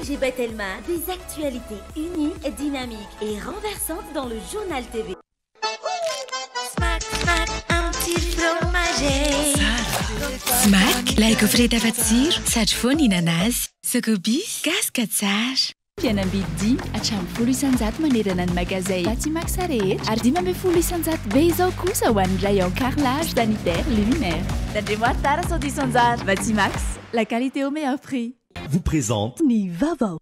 PDG Batelma, des actualités uniques, dynamiques et renversantes dans le Journal TV. Smack, smack, un petit fromager. Smack, ilay gaufrette afa-tsiro sady foana hihinana azy. Socobis, gasy ka tsara. Fihenam-bidy 5 hatramin'ny 10% manerana ny magazay Batimax rehetra ary 15% be izao kosa ho an'ny rayon carrelage sanitaire luminaire. Tandremo ary tara sao diso anjara. Batimax, la qualité au meilleur prix. Vous présente. Ny vaovao.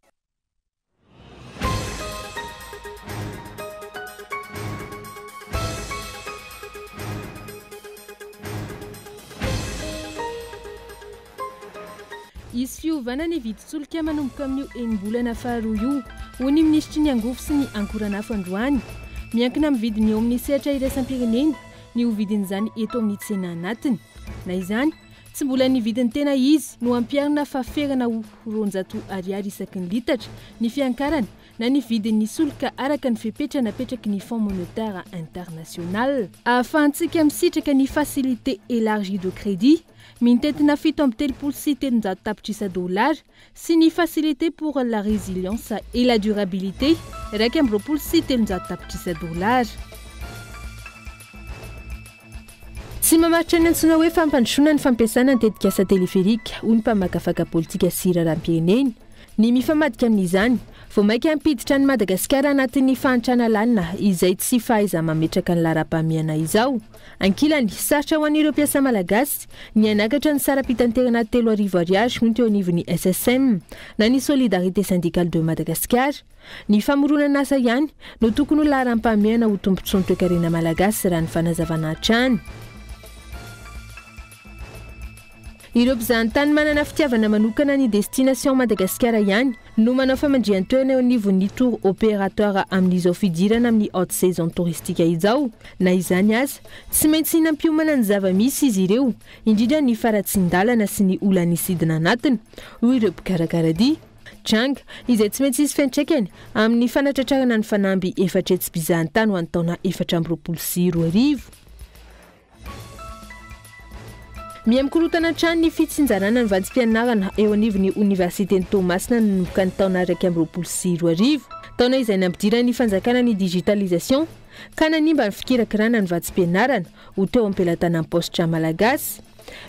Hisy fiovana ny vidin-tsolika manomboka amin'io enim-bolana faharoa io, hoy ny minisitry ny angovo sy ny ankoranafo androany. Miankina amin'ny vidiny eo amin'ny sehatra iraisam-pirenena ny ho vidin'izany eto amin'ny tsena anatiny. Na izany, tsy mbola ny vidiny tena izy no ampiharina fa ferana ho 200 ariary isaky ny litatra ny fiankarana na ny vidin'ny solika araka ny fepetra napetraky ny Fonds Monétaire International. Ahafahantsika misitraka ny Facilité Élargie de Crédit Mitentina 337 tapitrisa dolara sy ny Facilité pour la résilience et la durabilité 321 tapitrisa dolara. Tsy mamaritra ny antsoina hoe fampandrosoana ny fampiasana ny tetikasa teleferika, hoy ny mpamakafaka politika sy raharaham-pirenena. Ny mifamadika amin'izany, vao mainka hampiditra an'i Madagasikara anatin'ny fahantrana lalina izay tsy fahaiza-mametraka ny laharam-pahamehana izao. Ankilany, sarotra ho an'ireo mpiasa malagasy ny hanakatra ny saram-pitanterana 3000 ariary hoy ny teo anivon'ny SSM na ny Solidarité Syndicale de Madagascar. Ny famoronana asa ihany no tokony ho laharam-pahamehana ho tombontsoan'ny toekarena malagasy raha ny fanazavana hatrany. Ireo mpizahantany manana fitiavana manokana ny Destination Madagasikara ihany no manao famandrihan-toerana eo anivon'ny tour opérateur amin'izao fidirana amin'ny haute saison touristique izao. Na izany aza, tsy maintsy nampiomana ny zava-misy izy ireo, indrindra ny faharatsian-dalana sy ny olan'ny sidina anatiny, hoy ireo mpikarakara dia. Tranga izay tsy maintsy hisy fiantraikany amin'ny fanatratrarana ny fanamby efatra hetsy mpizahantany ho an'ny taona 2024. Miha-mikorontana hatrany ny fitsinjarana ny vatsim-pianarana eo anivon'ny oniversiten'i Toamasina nanomboka ny taona 2021. Taona izay nampidiran'ny fanjakana ny digitalisation ka nanimba ny fikirakirana ny vatsim-pianarana ho teo am-pelatanan'ny paositra malagasy.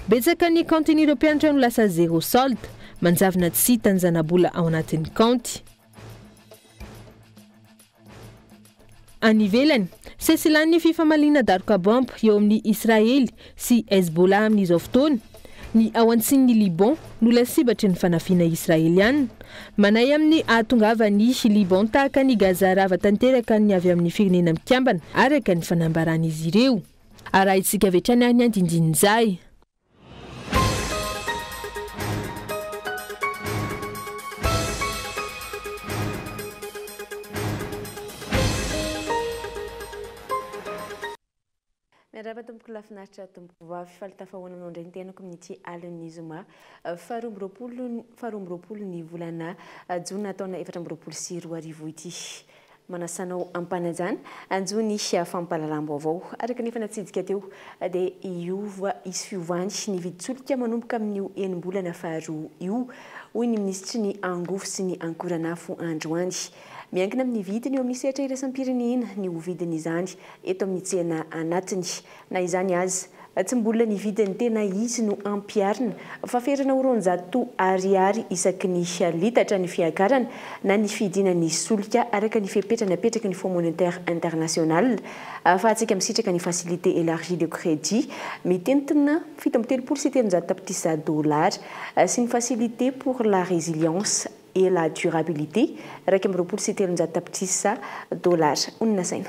Betsaka ny kaontin'ireo mpianatra no lasa zéro solde, manjavona tsy hita ny zanabola ao anatin'ny kaonty. Any ivelany, sesilany ny fifamaliana daroka baomba eo amin'i Israely sy Hezbollah amin'izao fotoana. Ny ao antsinin'i Liban no lasibatry ny fanafiana Israeliana. Manahy amin'ny hahatongavan'i Liban tahaka an'i Gaza rava tanteraka ny avy amin'ny Firenena Mikambana, araka ny fanambaran'izy ireo. Arahintsika avy hatrany ary ny andindinin'izay. Miarahaba tompoko lahy finaritra tompoko vavy faly tafahoana aminao indray ny tenako amin'ity alin'ny zoma faha 22 ny volana jona taona 2024 ity. Manasa anao am-panajana hanjo ny fampahalalam-baovao. Araka ny efa natsidika teo dia hiova, hisy fiovany ny vidin-tsolika manomboka amin'io enim-bolana faharoa io, hoy ny minisitry ny Angovo sy ny Ankoranafo androany. Miankina amin'ny vidiny eo amin'ny sehatra iraisam-pirenena ny ho vidin'izany eto amin'ny tsena anatiny. Na izany aza, tsy mbola ny vidiny tena izy no ampiharina fa ferana ho 200 ariary isaky ny litatra ny fiakarana na ny fidinan'ny solika araka ny fepetra napetraky ny Fonds Monétaire International ahafahantsika misitraka ny Facilité Élargie de Crédit mitentina 337 tapitrisa dolara sy ny Facilité pour la Résilience et la Durabilité 321 tapitrisa dolara. Honina saina.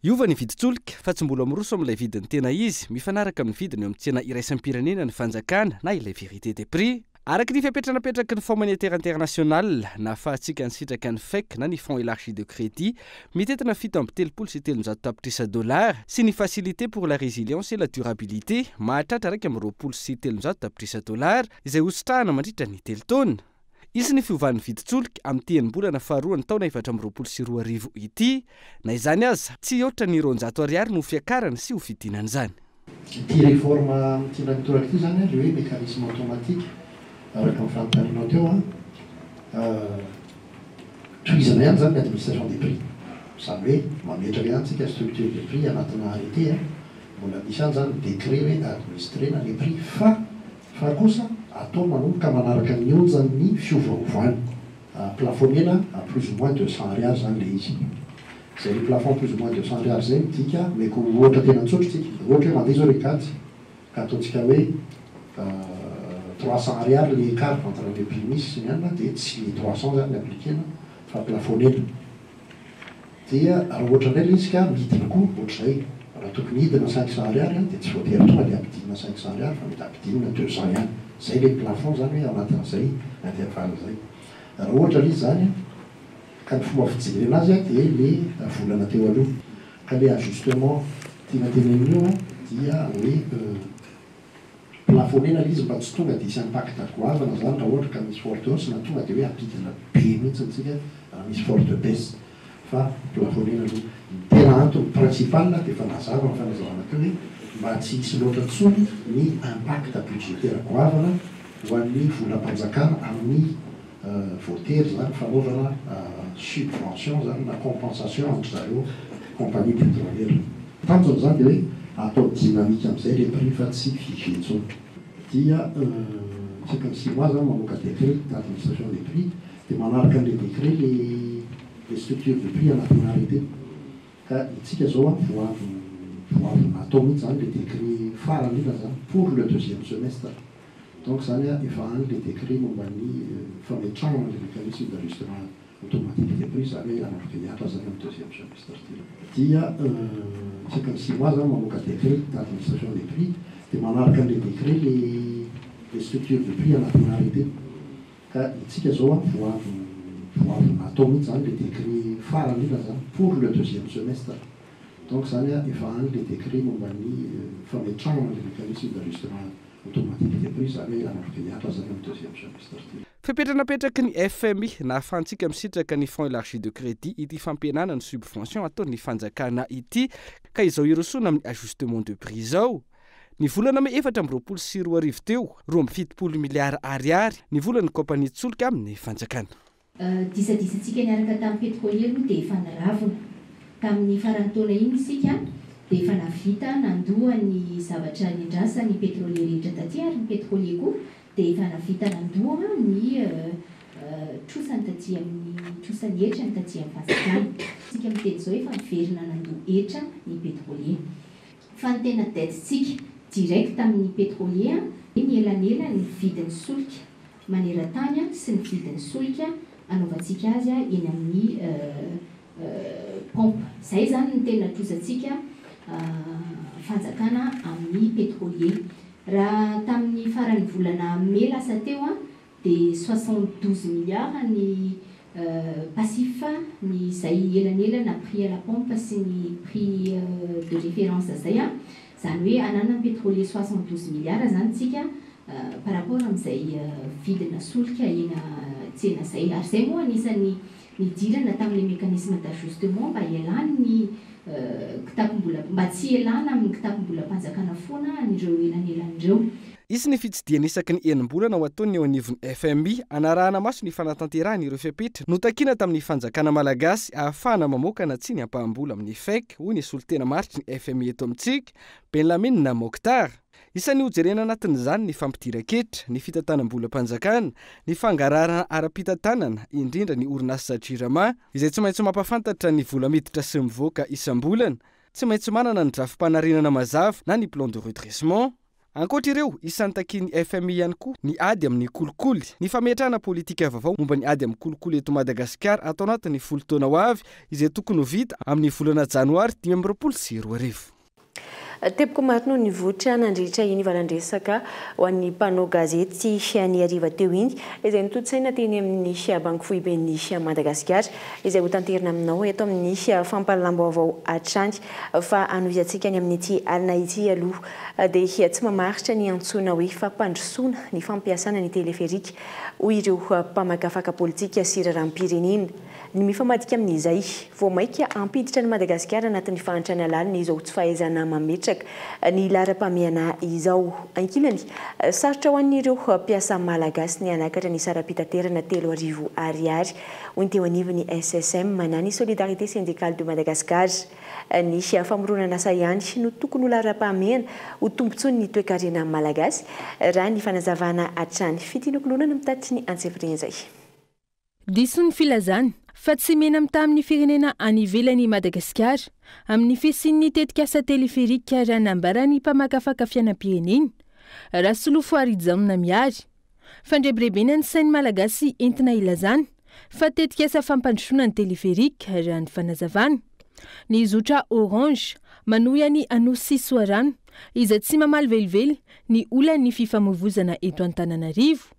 Hiova ny vidin-tsolika, fa tsy mbola miroso amin'ilay vidiny tena izy, mifanaraka amin'ny vidiny eo amin'ny tsena iraisam-pirenena ny fanjakana na ilay vérité des prix. Araka ny fepetra napetraky ny Fonds monétaire international, nahafahantsika nisitraka ny FEC na ny Fonds élargi de crédit, mitentina 337 tapitrisa dolara, sy ny Facilité pour la résilience et la durabilité, mahatratra 321 tapitrisa dolara, izay hositrahana mandritra ny telo taona. Hisy ny fiovan'ny vidin-tsolika amin'ity enim-bolana faharoan'ny taona 2024 ity. Na izany aza, tsy hihoatra ny 200 ariary no ho fiakarany sy ho fidinan'izany. Ity réforme amin'ity indray mitoraka ity izany, ilay hoe mécanisme automatique araka ny fanontanianao teo an, Tohizana ihany zany ny administration des prix, zany hoe mametraka ihany tsika structure de prix anatina arrêté a, mbola misy ihany zany ny décret hoe administrena le prix fa fa kosa atao manomboka manaraka ny onjan'ny fiovaovany. Plafonnena à plus ou moins 200 ariary zany le izy. Zay le plafond plus ou moins 200 ariary zay midika, omeko ohatra tena tsotra tsika, ohatra hoe mandeha zao le kajy ka ataontsika hoe 300 ariary le écart entre le prix misy sy ny anina, dia tsy le 300 zany ny appliquena fa plafonnena. Dia raha ohatra indray le izy ka midina koa ohatr'izay, raha tokony hidina 500 ariary dia tsy voatery tonga dia ampidinina 500 ariary fa mety ampidinina 200 ihany. Zay le plafond zany hoe ao anatin'izay intervalle zay. Raha ohatra le izy zany ka ny fomba fijerena azy dia le volana teo aloha, ka le ajustement tiana tenenina io dia hoe plafonnena le izy mba tsy tonga dia hisy impact goavana zany raha ohatra ka misy forte hausse, na tonga dia hoe ampidina be mihitsy tsika raha misy forte baisse, fa plafonnena aloha. Ny tena antony principal dia efa nazava ny fanazavana teo hoe mba tsy hisy loatra intsony ny impact budgétaire goavana ho an'ny volam-panjakana amin'ny voatery zany fanaovana subvention zany na compensation entre zareo compagnie pétrolière. Tanjona zany dia hoe atao dynamique amin'izay le prix fa tsy figé intsony. Dia isaky ny 6 mois zany mamoaka décret d'administration des prix, dia manaraka an'le décret le structure de prix anatina arrêté. Ka itsika zao a voavy natao mihitsy zany le décret farany indrindra zany pour le deuxième semestre. Donc zany a efa any le décret momba ny fametrahana le mécanisme d'ajustement automatique des prix, zany hoe hanomboka hiatra zany amin'ny deuxième semestre ty. Dia isaky ny 6 mois zany mamoaka décret d'administration des prix, dia manaraka an'le décret le structure de prix anatina arrêté. Ka itsika zao a voavy natao mihitsy zany le décret farany indrindra zany pour le deuxième semestre. Donc zany a efa any le décret momba ny fametrahana le mécanisme d'ajustement automatique des prix, zany hoe hanomboka hiatra zany amin'ny deuxième semestre ty. Fepetra napetraky ny FMI nahafahantsika misitraka ny fonds élargi de crédit ity fampihenana ny subvention ataon'ny fanjakana ity, ka izao irosoana amin'ny ajustement de prix zao. Ny volana mey 2024 teo, 72 miliara ariary ny volan'ny kompania solika amin'ny fanjakana. Disadisantsika niaraka tamin'ny pétrolier aloha dia efa niravona tamin'ny faran'ny taona iny isika, dia efa navita nandoa ny zavatra nindrasa ny pétrolier rehetra taty, ary ny pétrolier koa dia efa navita nandoa ny trosany taty amin'ny trosany hetrany taty amin'ny fanjakana. Tsika miteny izao efa miverina nandoa hetra ny pétrolier, fa ny tena dette-tsika direct amin'ny pétrolier ny elanela ny vidin'ny solika maneran-tany sy ny vidin'ny solika anaovantsika azy eny amin'ny pompe. Zay zany ny tena trosantsika fanjakana amin'ny pétrolier. Raha tamin'ny faran'ny volana mey lasa teo dia 72 milliards ny passif ny zay elanelana prix à la pompe sy ny prix de référence zay zany hoe ananana pétrolier 72 milliards zany tsika par rapport amin'izay vidina solika eny tsena zay. Ary zay moa anisan'ny nidirana tamin'le mécanisme d'ajustement mba hialany ny kitapom-bola, mba tsy hialana amin'ny kitapom-bolam-panjakana foana an'ireo elanelan'ireo. Isy ny fitsidihana isaky ny enim-bolana ho ataony eo anivon'ny FMI anarahana maso ny fanatanterahana ireo fepetra notakina tamin'ny fanjakana malagasy ahafahana mamoaka na tsy ny ampaham-bola amin'ny FEC, hoy ny solontena maharitry ny FMI eto amintsika, Benlamine Mokhtar. Isan'ny hojerena anatin'izany ny fampidiran-ketra, ny fitantanam-bolam-panjakana, ny fangarahana ara-pitantanana, indrindra ny orinasa Jirama izay tsy maintsy mampafantatra ny vola miditra sy mivoaka isam-bolana, tsy maintsy manana ny drafi-panarenana mazava na ny plan de redressement. Ankoatra ireo, isan'ny takin'ny FMI ihany koa ny ady amin'ny kolikoly, ny fametrahana politika vaovao momba ny ady amin'ny kolikoly eto Madagasikara atao anatin'ny 10 taona ho avy, izay tokony ho vita amin'ny volana janoary 2025. Teboka maro no nivoitra nandritra iny valan-dresaka ho an'ny mpanao gazety ny hariva teo iny, izay notontosaina teny amin'ny banky foiben'ny Madagasikara, izay ho tanterina aminao eto amin'ny fampahalalam-baovao hatrany. Fa hanohizantsika ny amin'ity alina ity aloha dia tsy mamaritra ny antsoina hoe fampandrosoana ny fampiasana ny teleferika, hoy ireo mpamakafaka politika sy raharaham-pirenena. Ny mifamadika amin'izay, vao maika hampiditra ny Madagasikara anatin'ny fahantrana lalina izao tsy fahaizana mametraka nametraka ny laharam-pahamehana izao. Ankilany, sarotra ho an'ireo mpiasa malagasy ny hanakatra ny saram-pitaterana 3000 ariary, hoy ny teo anivon'ny SSM na ny Solidarité Syndicale de Madagascar. Ny famoronana asa ihany no tokony ho laharam-pahamehana ho tombontsoan'ny toekarena malagasy, raha ny fanazavana hatrany. Fitianokolonana mitatitra ny antsipirian'izay. Diso ny filazana fa tsy mena-mitaha amin'ny firenena any ivelany i Madagasikara amin'ny fisian'ny tetikasa teleferika raha nambaran'ny mpamakafaka fiainam-pirenena, Rasolofo Harijaona Miary. Fandrebirebena ny sain'ny Malagasy entina ilazana fa tetikasa fampandrosoana ny teleferika raha ny fanazavana. Ny zotra Orange manohy any Anosy sy Soarano izay tsy mamaly velively ny olan'ny fifamoivozana eto Antananarivo.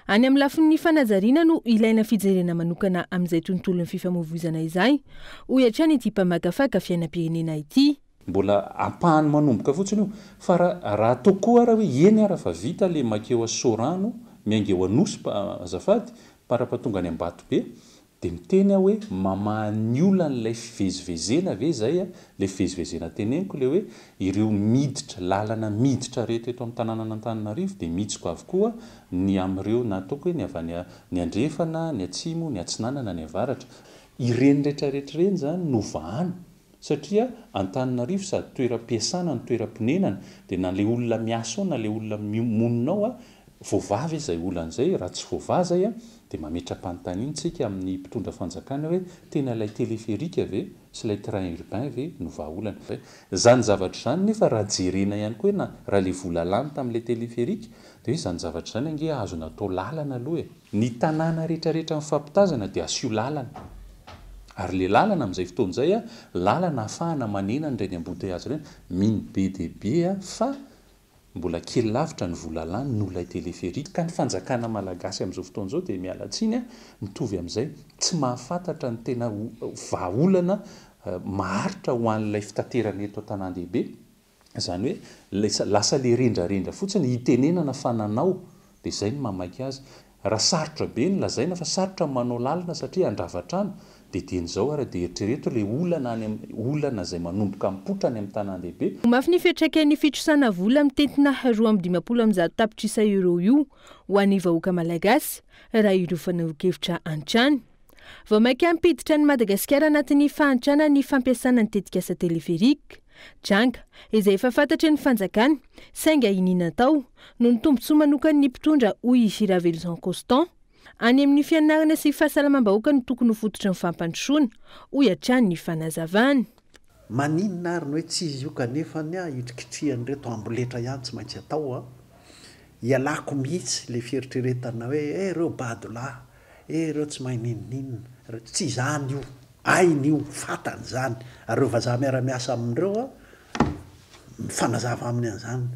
Any amin'ny lafiny fanajariana no ilaina fijerena manokana amin'izay tontolon'ny fifamoivoizana izay, hoy hatrany ity mpamakafaka fiainam-pirenena ity. Mbola ampahany manomboka fotsiny io. Fa raha raha ataoko koa ara hoe eny ara fa vita le makeo a Sorano miainga eo Anosy azafady parapatonga any Ambatobe Dia miteny aho hoe mamaha ny olan'ilay fivezivezena ve izay a? Ilay fivezivezena teneniko ilay hoe ireo miditra, lalana miditra rehetra eto amin'ny tanànan'Antananarivo dia mihitsiko avokoa ny amin'ireo na ataoko hoe ny avy any ny andrefana, ny atsimo, ny atsinanana, ny avaratra. Ireny rehetrarehetra ireny izany no vahana Satria Antananarivo sady toeram-piasana no toeram-ponenana, dia na ilay olona miasa ao na ilay olona monina ao voavaha ve izay olana izay? Raha tsy voavaha izay dia mametra-panontaniana isika amin'ny mpitondra fanjakana hoe tena ilay téléphérique ve sy ilay train urbain ve no vahaolana? Izany zavatra izany nefa raha jerena ihany koa hoe na raha ilay vola lany tamin'ilay téléphérique dia hoe izany zavatra izany ange azo natao lalana aloha e! Ny tanàna rehetrarehetra mifampitazana dia asio lalana. Ary ilay lalana amin'izay fotoana izay, lalana ahafahana manena an'ireny embouteillage ireny. Mino be dia be aho fa mbola kely lavitra ny vola lany noho ilay téléphérique. Ka ny fanjakana malagasy amin'izao fotoana izao dia miala tsiny, mitovy amin'izay, tsy mahafantatra ny tena vahaolana maharitra ho an'ilay fitaterana eto an-tanàn-dehibe. Izany hoe ilay lasa ilay rendrarendra fotsiny hitenenana fa nanao dia izay no mahamaika azy. Raha sarotra be ny lazaina fa sarotra ny manao lalina satria handrava trano dia dieny izao ary dia eritrereto ilay olana any amin'ny olana izay manomboka mipoitra any amin'ny tanàn-dehibe. Ho mafy ny fiantraikan'ny fitrosana vola mitentina 152 tapitrisa euros io ho an'ny vahoaka malagasy raha ireo fanehoan-kevitra hatrany. Vao mainka hampiditra an'i Madagasikara anatin'ny fahantrana ny fampiasana ny tetikasa téléphérique. Tranga izay efa fantatry ny fanjakana, saingy iniana atao, noho ny tombontsoa manokan'ny mpitondra, hoy i Raveloson Constant. Any amin'ny fianarana sy fahasalamam-bahoaka no tokony ho fototry ny fampandrosoana, hoy hatrany ny fanazavany. Maninona ary ny hoe tsy izy io kanefa ny ahy hitrikitrihan'ireto amboletra ihany tsy maintsy atao a! Ialako mihitsy le fieritreretana hoe eh reo bado lahy, eh reo tsy mahay n'inon'inona, reo, tsy izany io, hainy io, fantany izany, ary ireo vazaha miara-miasa aminy ireo a, mifanazava aminy an'izany,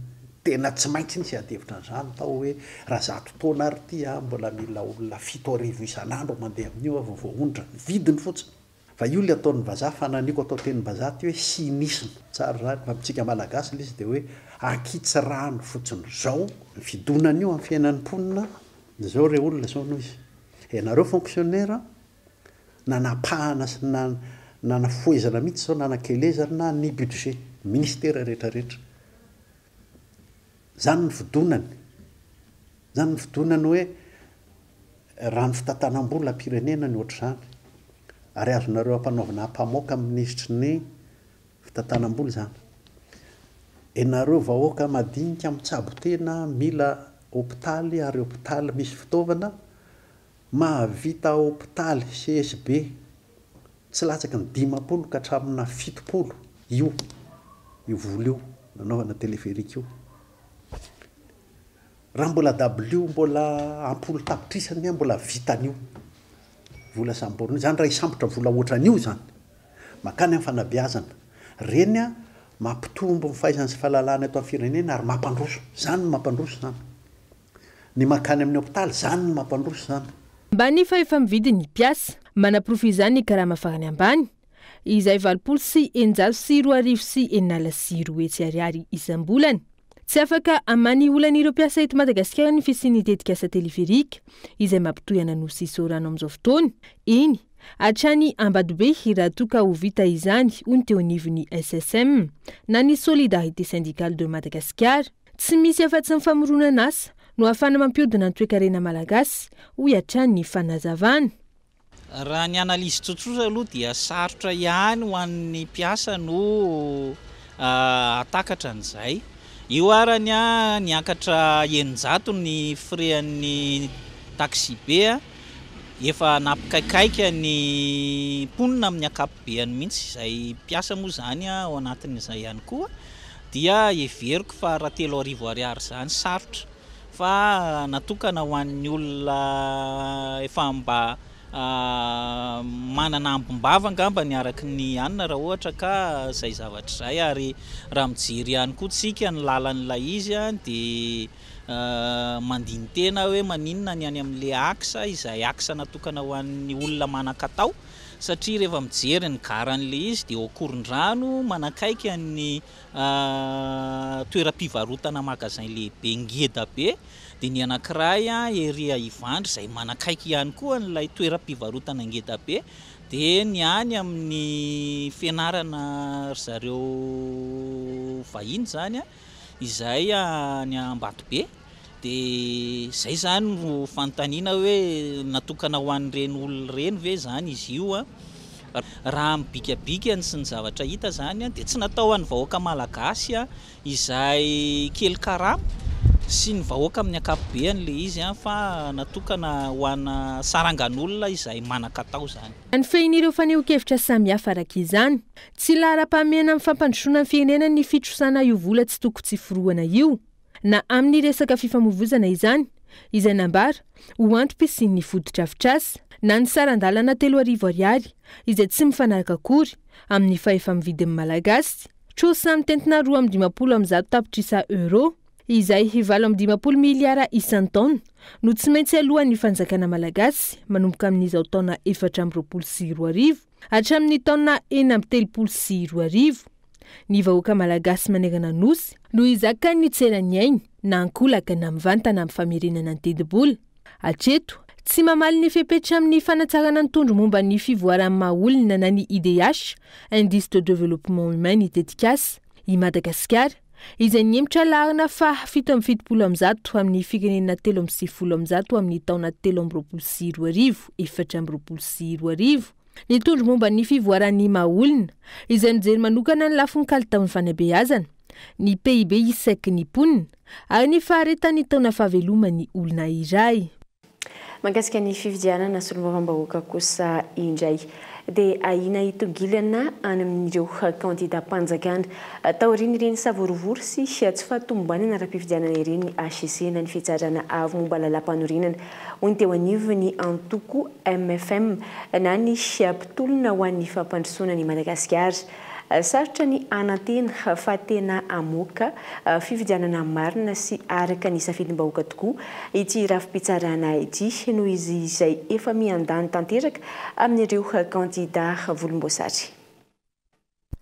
tena tsy maintsy nisy ady hevitra an'izany tao hoe raha 100 taona ary ity a, mbola mila olona 7000 isan'andro mandeha amin'io aho vao voaondrana, ny vidiny fotsiny. Fa io le ataon'ny vazaha fa naniko atao tenim-bazaha ty hoe cynisme, tsara izany, fa amintsika malagasy le izy dia hoe ankitsirano fotsiny zao ny fidonan'io amin'ny fiainan'ny mponina, zao re olona zao no izy, ianareo fonctionnaire nanapahana sy nanafohezana mihitsy zao nanakelezana ny budget, ministera rehetra rehetra, zany ny fidonany, zany ny fidonany hoe Raha ny fitantanam-bolam-pirenena ny ohatr'izany, ary azonareo ampanaovina ampamoaka amin'ny minisitry ny fitantanam-bola izany. Ianareo vahoaka madinika mitsabo tena mila hopitaly ary hopitaly misy fitaovana, mahavita hopitaly CSB tsy latsaky ny 50 ka hatraminà 70 io io vola io nanaovana téléphérique io. Raha mbola dabilio mbola ampolo tapitrisa anie mbola vita an'io vola samborina io, zany raha hisambotra vola ohatran'io zany, makany amin'ny fanabeazana, reny a mampitombo ny fahaizana sy fahalalana eto amin'ny firenena ary mampandroso, zany no mampandroso zany, ny makany amin'ny hopitaly zany no mampandroso zany. Ambany fahefa-mividy ny mpiasa. Manaporofo izany ny karama farany ambany, izay 280 2600 ariary isam-bolana. Tsy afaka hamaha ny olan'ireo mpiasa eto Madagasikara ny fisian'ny tetikasa teleferika izay mampitohy an'Anosy sy Sorano amin'izao fotoana. Eny, hatrany Ambatobe raha toa ka ho vita izany, hoy ny teo anivon'ny SSM na ny Solidarité Syndicale de Madagascar. Tsy misy afa-tsy ny famoronana asa no ahafahana mampihodina ny toekarena malagasy, hoy hatrany ny fanazavana. Raha ny analyse tsotsotra aloha dia sarotra ihany ho an'ny mpiasa no hahatakatra an'izay. Io arany niakatra 600 ny frais an'ny taxi-be, efa nampikaikaika ny mponina amin'ny ankapobeany mihitsy, izay mpiasa moa izany ao anatin'izay ihany koa, dia heveriko fa raha 3000 ariary izany sarotra. Fa natokana ho an'ny olona efa mba manana ambim-bava angamba ny araky ny anona raha ohatra ka izay zavatra izay ary raha mijery ihany koa tsika ny lalan'ilay izy dia mandini-tena hoe maninona ny any amin'ilay axe izay axe natokana ho an'ny olona manan-katao satria rehefa mijery ny garan'ilay izy dia eo Ankorondrano manakaiky an'ny toeram-pivarotana magasin lehibe ngeda be, dia ny anankiray ery Ivandry izay manakaiky ihany koa an'ilay toeram-pivarotana ngeda be, dia ny any amin'ny fianarana ry zareo vahiny izany izay any Ambatobe. Dia izay izany no fanontaniana hoe natokana ho an'ireny olona ireny ve izany izy io an? Raha amin'ny bikabikany sy ny zavatra hita izany dia tsy natao ho an'ny vahoaka malagasy izay kely karama sy ny vahoaka amin'ny ankapobeany ilay izy fa natokana ho ana sarangan'olona izay manan-katao izany. Ny fehin'ireo fanehoan-kevitra samihafa araka izany. Tsy laharam-pahamehana amin'ny fampandrosoana ny firenena ny fitrosana io vola tsy toko tsy forohana io. na amin'ny resaka fifamoivoizana izany, izay nambara ho antom-pisian'ny fotodrafitrasa, na ny saran-dalana 3000 ariary, izay tsy mifanaraka akory amin'ny fahefa-mividin'ny Malagasy. Trosa mitentina 152 tapitrisa euros, izay 58 miliara isan-taona, no tsy maintsy aloan'ny fanjakana malagasy manomboka amin'izao taona 2024 hatramin'ny taona 2036. Ny vahoaka malagasy manerana Nosy no hizaka ny tseran'ny ainy na ankolaka na mivantana amin'ny famerenana ny tetibola. Hatreto, tsy mamaly ny fepetra amin'ny fanatsarana ny tondro momba ny fivoaran'ny maha olona na ny IDH, Indice de Développement Humain, ny tetikasa. I Madagasikara, izay nihemotra laharana faha 177 amin'ny firenena 193 amin'ny taona 2023, 2024. Ny tondro momba ny fivoaran'ny maha olona, izay mijery manokana ny lafiny kalitaon'ny fanabeazana, ny PIB isaky ny mponina, ary ny faharetan'ny taona fahaveloman'ny olona iray. Mahakasika ny fifidianana solombavambahoaka kosa indray dia ahiana hitongilana any amin'ireo kandidam-panjakana taorian'ireny savorovoro sy tsy fahatomombanana ara-pifidianana ireny ny HCC na ny Fitsarana Avo momba Lalàmpanorenana hoy ny teo anivon'ny antoko mfm na ny mpitolona ho an'ny fampandrosoana an'i Madagasikara. Sarotra ny hanantena fa tena hamoaka fifidianana marina sy araka ny safidim-bahoaka tokoa ity rafi-pitsarana ity noho izy izay efa miandany tanteraka amin'ireo kandida volomboasary.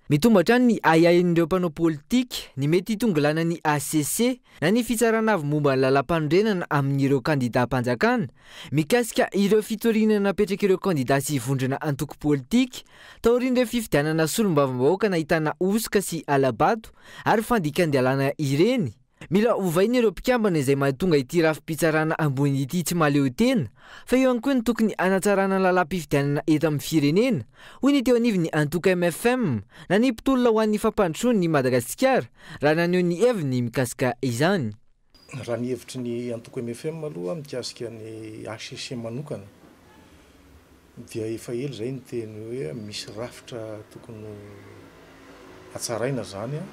Mitombo hatrany ny ahiahin'ireo mpanao politika ny mety hitongilanan'ny hcc na ny Fitsarana Avo momba ny Lalàmpanorenana amin'ireo kandidam-panjakana mikasika ireo fitoriana napetrak'ireo kandida sy vondrona antoko politika taorian'ireo fifidianana solombavambahoaka nahitana hosoka sy hala-bato ary fandikan-dalàna ireny. Mila ovaina ireo mpikambana izay mahatonga ity rafi-pitsarana ambony ity tsy mahaleo tena, fa eo ihany koa ny tokony hanatsarana ny lalàm-pifidianana eto amin'ny firenena, hoy ny teo anivon'ny antoko mfm na ny mpitolona ho an'ny fampandrosoana i Madagasikara raha naneho ny heviny mikasika izany. Raha ny hevitry ny antoko mfm aloha mikasika ny hcc manokana dia efa ela izay niteny hoe misy rafitra tokony ho hatsaraina izany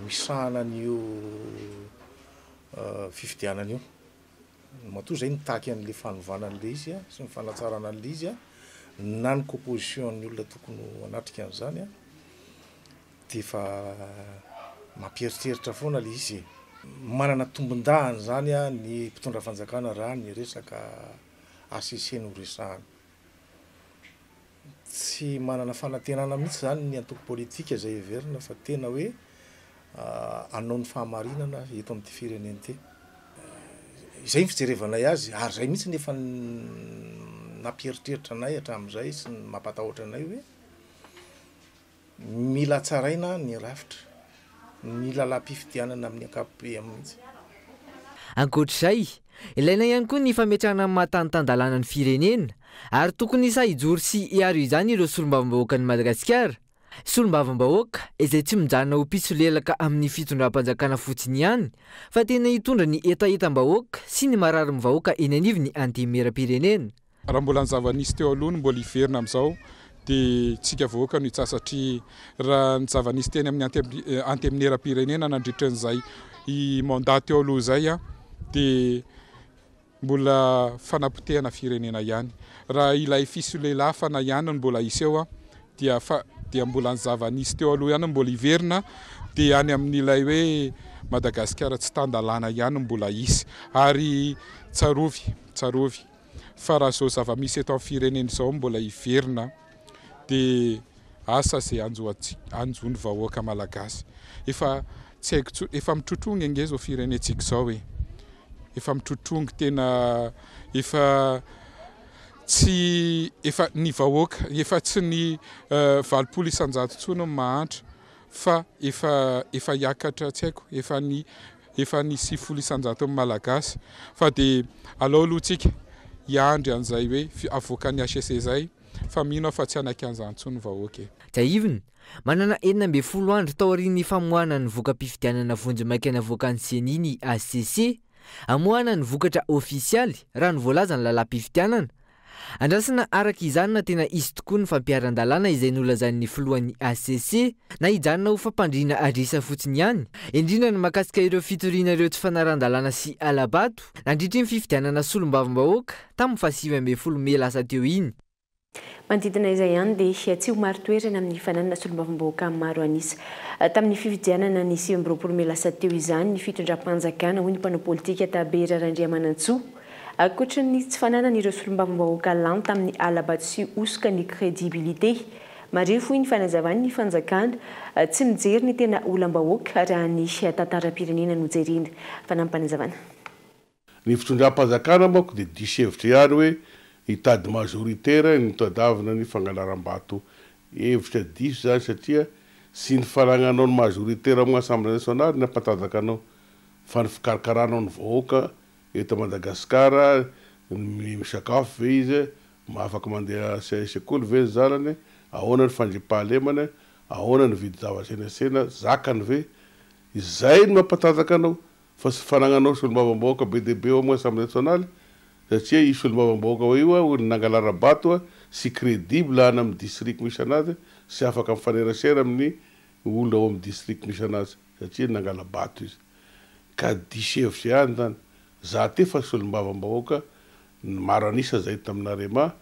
misahana an'io fifidianana io. Matoa izay nitaky an'ilay fanovana an'ilay izy sy ny fanatsarana an'ilay izy na ny composition-n'ny olona tokony ho hanatrika an'izany dia efa mampieritreritra foana ilay izy e. Manana tombondahiny izany ny mpitondra fanjakana raha ny resaka HCC no resahana. Tsy manana fanantenana mihitsy izany ny antoko politika izay heverina fa tena hoe hanao ny fahamarinana eto amin'ity firenena ity. Izay ny fijerevanay azy ary izay mihitsy no efa. nampieritreritra anay hatramin'izay sy ny mampatahotra anay hoe mila tsaraina ny rafitra, ny lalam-pifidianana amin'ny ankapobeany mihitsy. Ankoatra izay, ilaina ihany koa ny fametrahana amin'ny maha tany tan-dalàna ny firenena ary tokony sahy hijoro sy hiaro izany ireo solombavambahoakan'i Madagasikara. Solombavambahoaka izay tsy mijanona ho mpisolelaka amin'ny fitondram-panjakana fotsiny ihany fa tena hitondra ny hetahetam-bahoaka sy ny mararin'ny vahoaka eny anivon'ny Antenimierampirenena. Raha mbola ny zava-nisy teo aloha no mbola hiverina amin'izao dia tsika vahoaka no hitsaha satria raha ny zava-nisy teny amin'ny Antenimierampirenena nandritra an'izay mandat teo aloha izay dia mbola fanapotehana firenena ihany. Raha ilay fisolelafana ihany no mbola hiseho dia fa dia mbola ny zava-nisy teo aloha ihany no mbola hiverina dia any amin'ilay hoe Madagasikara tsy tan-dalàna ihany no mbola hisy. Ary tsarovy, tsarovy fa raha izao zava-misy eto amin'ny firenena izao no mbola hiverina dia asa izay hanjo antsika, hanjo ny vahoaka malagasy. Efa tsy haiko intsony, efa mitrotrongy ange izao firenentsika izao e. Efa mitrotrongy tena efa tsy efa ny vahoaka efa tsy ny 80% intsony no mahantra fa efa efa hiakatra tsy haiko efa ny efa ny 90% ny malagasy fa dia alao aloha tsika hiandry an'izay hoe avoakan'ny HCC izay fa mino aho fa tsy hanaiky an'izany intsony ny vahoaka e. Tsiahivina, manana 16 andro taorian'ny famoahana ny voka-pifidianana vonjimaika navoakan'ny Ceni ny HCC, hamoahana ny vokatra ofisialy raha ny voalazan'ny lalàm-pifidianana. Andrasana araka izany na tena hisy tokoa ny fampiharan-dalàna izay nolazain'ny filohan'ny HCC na hijanona ho fampandriana adrisa fotsiny ihany, indrindra ny mahakasika ireo fitoriana ireo tsy fanarahan-dalàna sy hala-bato nandritry ny fifidianana solombavambahoaka tamin'ny faha 19 mey lasa teo iny. Manodidina izay ihany dia tsy ho marin-toerana amin'ny fananana solombavambahoaka maro an'isa tamin'ny fifidianana ny 29 mey lasa teo izany ny fitondram-panjakana, hoy ny mpanao politika Tabera Randriamanantsoa. Ankoatra ny tsy fananana ireo solombavambahoaka lany tamin'ny hala-bato sy hosoka ny crédibilité. Marefo, hoy ny fanazavany, ny fanjakana tsy mijery ny tena olam-bahoaka raha ny tantaram-pirenena no jerena. Fanampim-panazavana. Ny fitondram-panjakana manko dia diso hevitra ihany hoe hitady majoritaire no tadiavina ny fangalaram-bato. Hevitra diso izany satria tsy ny fanagnanao ny majoritaire amin'ny Assemblée nationale no hampatanjaka anao fa ny fikarakaranao ny vahoaka eto Madagasikara, ny misakafo ve izy, afaka mandeha sekoly ve ny zanany, ahoana ny fandriampahalemana, ahoana ny vidin-javatra eny an-tsena, zakany ve? Izay no mampatanjaka anao. Fa tsy fanagnanao solombavambahoaka be dia be ao amin'ny Assemblée nationale satria io solombavambahoaka io olona nangalara-bato tsy crédible any amin'ny district misy anazy tsy afaka mifanerasera amin'ny olona ao amin'ny district misy anazy satria nangala-bato izy ka diso hevitra ihany zany za ty fa solombavambahoaka maro an'isa zay tamin'ny Arema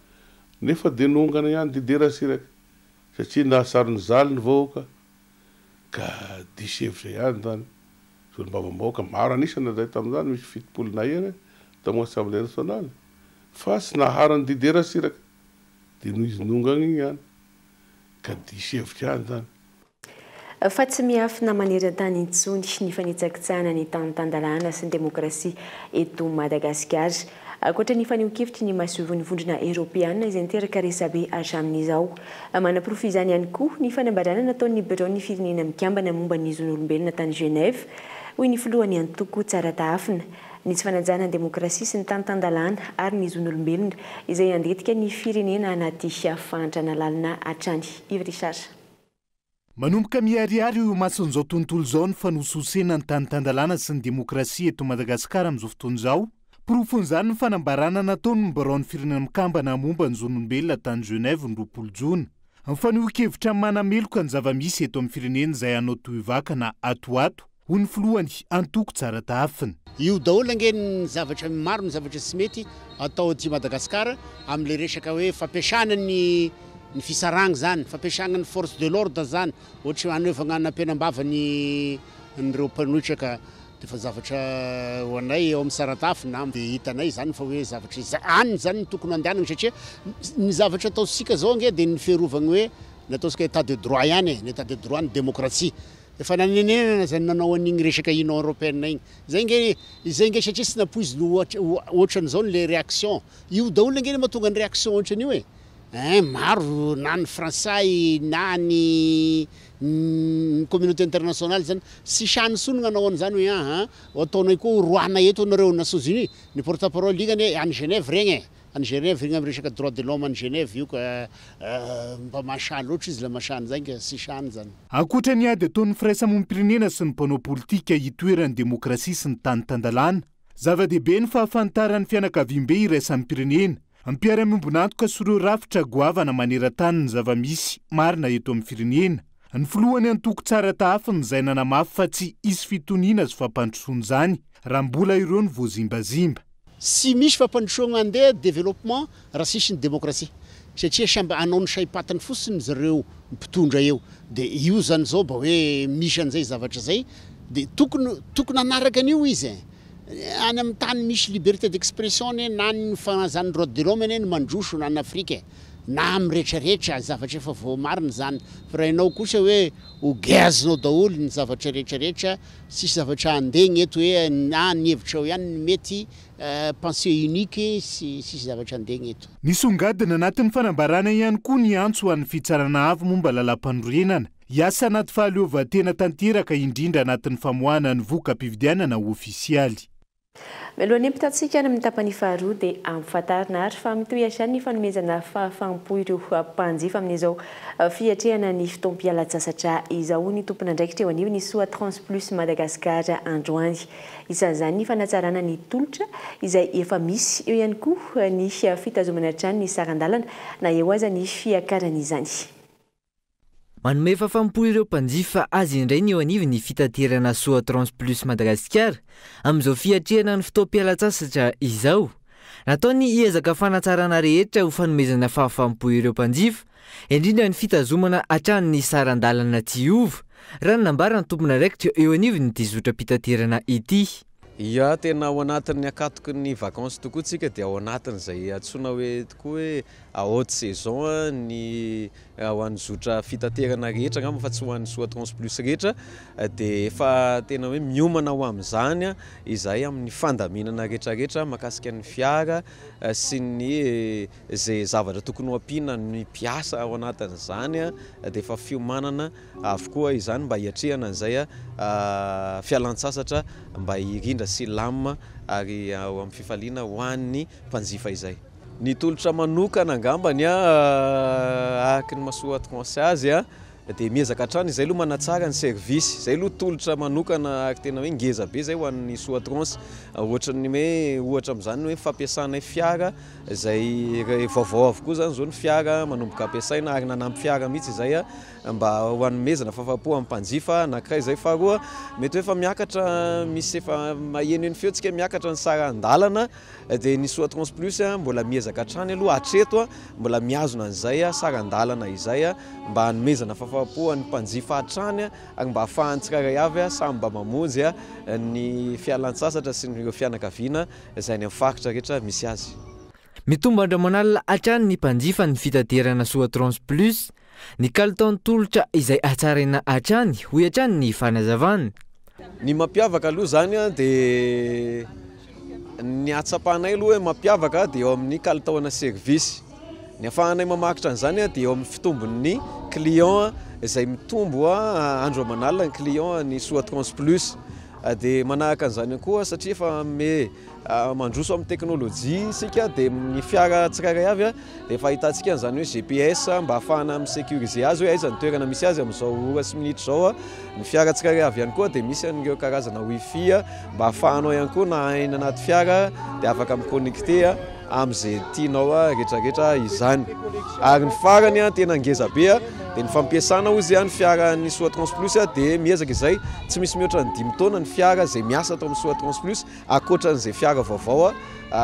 nefa dia nongana ihany Didier Ratsiraka satria nahasaron'ny zaly ny vahoaka ka diso hevitra ihany zany. Solombavambahoaka maro an'isa nandray tamin'izany, misy 70 nahery tao amin'ny Assemblée nationale, fa tsy naharan'i Didier Ratsiraka, dia noho izy nongana iny ihany, ka diso hevitra ihany izany. Fa tsy miafina maneran-tany intsony ny fanitsakitsahana ny tany tan-dalàna sy ny demokrasia eto Madagasikara. Ankoatra ny fanehoan-kevitry ny masoivohon'ny Vondrona Eoropeana izay niteraka resabe hatramin'izao. Manaporofo izany ihany koa ny fanambarana nataon'ny Biraon'ny Firenena Mikambana momba ny Zon'olombelona tany Genève, hoy ny filohan'ny antoko Tsara Tahafina. Ny tsy fanajana ny demokrasia sy ny tany tan-dalàna ary ny zon'olombelona izay handetika ny firenena anaty fahantrana lalina hatrany. Yves Richard. Manomboka miharihary eo imason'izao tontolo izao ny fanosihosena ny tany tan-dalàna sy ny demokrasia eto Madagasikara amin'izao fotoana izao. Porofon'izany ny fanambarana nataon'ny Biraon'ny Firenena Mikambana momba ny Zon'olombelona tany Genève ny 20 jona. Fanehoan-kevitra manameloka ny zava-misy eto amin'ny firenena izay hanao tohivakana ato ho ato, hoy ny filohan'ny antoko Tsara Tahafina. Io daholo ange ny zavatra maro ny zavatra tsy mety atao aty Madagascar amin'ilay resaka hoe fampiasana ny ny fisaragna zany, fampiasagna ny force de l'ordre zany, ohatry hanaovagna anampenam-bava ny an'ireo mpanohitra ka de efa zavatra ho anay eo amin'ny Saratafina de hitanay zany fa hoe zavatra izay any zany no tokony handehanagna satria ny zavatra ataontsika zao ange de ny fiarovagna hoe ny ataontsika état de droit ihany e, ny état de droit ny démocratie. Efa nanenenana zany nanao an'igny resaka Union Européenne igny. Zay nge izay nge satria tsy nampoiziny ho ohatran'izao le réaction. Io daholo ange no mahatonga ny réaction ohatran'io e. Hein, maro na ny frantsay na ny ny communauté internationale zany tsy sahy intsony nanao an'izany hoe aha ho ataonay koa ho roahina eto nareo Nations Unies. Ny porte parole igny anie any Genève regny e. Any Genève igny am resaka droit de l'homme any Genève io ka mba mahasahy loatra izy la mahasahy an'izany ka tsy sahiny zany. Ankoatra ny ady ataon'ny firaisamonim-pirenena sy ny mpanao politika hitoeran'ny demokrasia sy ny tany tan-dalàna, zava-dehibe ny fahafantaran'ny fianakaviambe iraisam-pirenena, mpiara-miombon'antoka sy ireo rafitra goavana maneran-tany ny zava-misy marina eto amin'ny firenena. Ny filohan'ny antoko Tsara Tahafiny izay nanamafy fa tsy hisy fitoniana sy fampandrosoana izany raha mbola ireo no voazimbazimba. Tsy misy fampandrosoagna andeha, développement, raha tsisy ny démocratie. Satria samby hanao ny saim-patiny fotsiny zareo mpitondra eo. De io zany zao mba hoe misy an'izay zavatra zay de tokony tokony hanaraka an'io izy e. Any amin'ny tany misy liberté d'expression anie na ny fanajana ny droit de l'homme anie no mandroso na any Afrika e. Na amin'ny retraretra, zavatra efa voamarina izany. Fa raha ianao kosa hoe ho geazinao daholo ny zavatra retraretra, tsisy zavatra handeha ny eto hoe na ny hevitrao ihany no mety, pensée unique, sy tsisy zavatra handeha ny eto. Nisongadina anatin'ny fanambarana ihany koa ny antso ho an'ny Fitsarana Avo momba Lalàmpanorenana, hiasa anaty fahaleovantena tanteraka indrindra anatin'ny famoahana ny voka-pifidianana ofisialy. Mialohan'ny hampitantsika any amin'ny tapany faharoa dia ampifantarina ary fa mitohy hatrany ny fanomezana fahafaham-po ireo mpanjifa amin'izao fiatrehana ny fotoam-pialan-tsasatra izao, hoy ny tompon'andraikitra eo anivon'ny Soa Trans Plus Madagascar androany. Isan'izany ny fanatsarana ny tolotra izay efa misy, eo ihany koa ny fitazomana hatrany ny saran-dalana na eo aza ny fiakaran'izany. Manome fahafaham-po ireo mpanjifa azy indray ny eo anivon'ny fitaterana Soa Trans Plus Madagasikara amin'izao fiatrehana ny fotoam-pialantsasatra izao. Natao ny ezaka fanatsarana rehetra ho fanomezana fahafaham-po ireo mpanjifa, indrindra ny fitazomana hatrany ny saran-dalana tsy hiova, raha ny nambaran'ny tompon'andraikitra eo anivon'ity zotram-pitaterana ity. Ia, tena ao anatin'ny akatoky ny vacances tokoa tsika dia ao anatin'izay antsoina hoe tokoa hoe haute saison ny ho an'ny zotra fitaterana rehetra angamba fa tsy ho an'ny Soa Trans Plus rehetra dia efa tena hoe miomana ho amin'izany izahay amin'ny fandaminana rehetrarehetra mahakasika ny fiara sy ny izay zavatra tokony ho ampiana ny mpiasa ao anatin'izany dia efa fiomanana avokoa izany mba hiatrehana an'izay fialan-tsasatra mba hirindra sy hilamina ary ho amin'ny fifaliana ho an'ny mpanjifa izay. Ny tolotra manokana angambany araka ny maha Soa azy dia miezaka hatrany izay aloha manatsara ny service, izay aloha tolotra manokana ary tena hoe ngeza be izay ho an'ny Soa Trans, ohatran'ny hoe ohatra amin'izany ny hoe fampiasanay fiara izay vaovao avokoa izany izao ny fiara manomboka ampiasaina ary nanampy fiara mihitsy izay mba ho hanomezana fahafaham-po amin'ny mpanjifa anankiray izay. Faharoa, mety hoe efa miakatra, misy efa mahenoheno feo tsika miakatra ny saran-dalana, dia ny Soa Trans Plus mbola miezaka hatrany aloha hatreto, mbola mihazona an'izay saran-dalana izay mba hanomezana fahafaham-po an'ny mpanjifa hatrany ary mba hahafahan'ny tsirairay avy samy mba mamonjy ny fialan-tsasatra sy ny ireo fianakaviana izay any amin'ny faritra rehetra misy azy. Mitombo andro aman'alina hatrany ny mpanjifa ny fitaterana Soa Trans Plus. Ny kalitaon'ny tolotra izay hatsaraina hatrany, hoy hatrany ny fanazavana. Ny mampiavaka aloha izany dia ny ahatsapanay aloha hoe mampiavaka dia eo amin'ny kalitaona service. Ny ahafahanay mamaritra an'izany dia eo amin'ny fitombon'ny client izay mitombo andro aman'alina ny client ny Soa Trans Plus. Dia manahaka an'izany koa satria efa me Mandroso amin'ny teknolojia isika dia ny fiara tsirairay avy dia efa ahitantsika an'izany hoe GPS mba ahafahana mi-sécuriser azy hoe aiza ny toerana misy azy amin'izao ora sy minitra izao. Ny fiara tsirairay avy ihany koa dia misy an'ireo karazana wifi mba ahafahanao ihany koa na any anaty fiara dia afaka mi-connecter amin'izay tianao rehetrarehetra izany. Ary ny farany tena ngeza be dia ny fampiasana hozy ny fiaran'ny Soa Trans Plus dia miezaka izay tsy misy mihoatra ny dimy taona ny fiara izay miasa ato amin'ny Soa Trans Plus ankoatran'izay fiara vaovao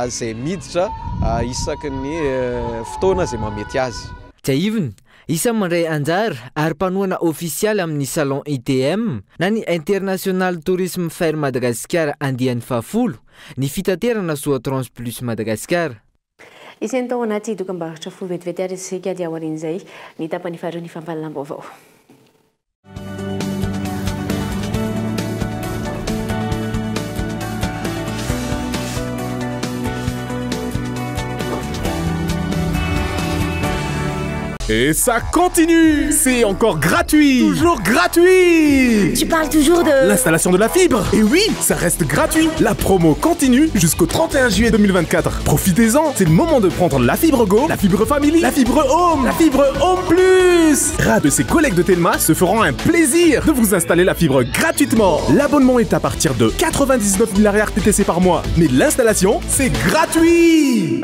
izay miditra isaky ny fotoana izay mahamety azy. Tsiahivina, isan'ny mandray anjara ary mpanohana ofisialy amin'ny Salon ITM na ny International Tourism Fair Madagasikara andiany fahafolo ny fitaterana Soa Trans Plus Madagasikara. Isan'ny tao anaty dokambarotra fohy vetivety ary isika dia aorian'izay ny tapany faharoa ny fampahalalam-baovao. Et ça continue C'est encore gratuit Toujours gratuit Tu parles toujours de... L'installation de la fibre Et oui, ça reste gratuit La promo continue jusqu'au 31 juillet 2024. Profitez-en, c'est le moment de prendre la fibre Go, la fibre Family, la fibre Home, la fibre Home Plus Rad de ses collègues de Telma se feront un plaisir de vous installer la fibre gratuitement. L'abonnement est à partir de 99 000 arrières TTC par mois. Mais l'installation, c'est gratuit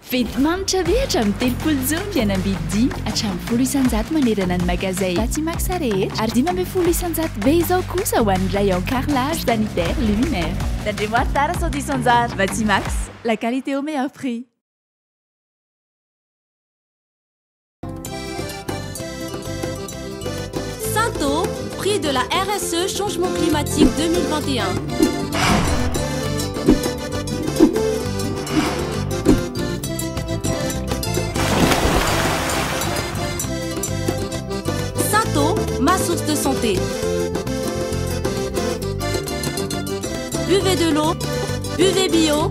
Fety manitra be hatramin'ny 30 jona fihenam-bidy 5 hatramin'ny 10% manerana ny magazay Batimax rehetra ary 15% be izao kosa ho an'ny rayon carrelage sanitaire luminaire. Tandremo ary tara sao diso anjara. Batimax, la qualité au meilleur prix. Santo, prix de la RSE Changement climatique 2021. Santo, ma source de santé. Buvez de l'eau, buvez bio,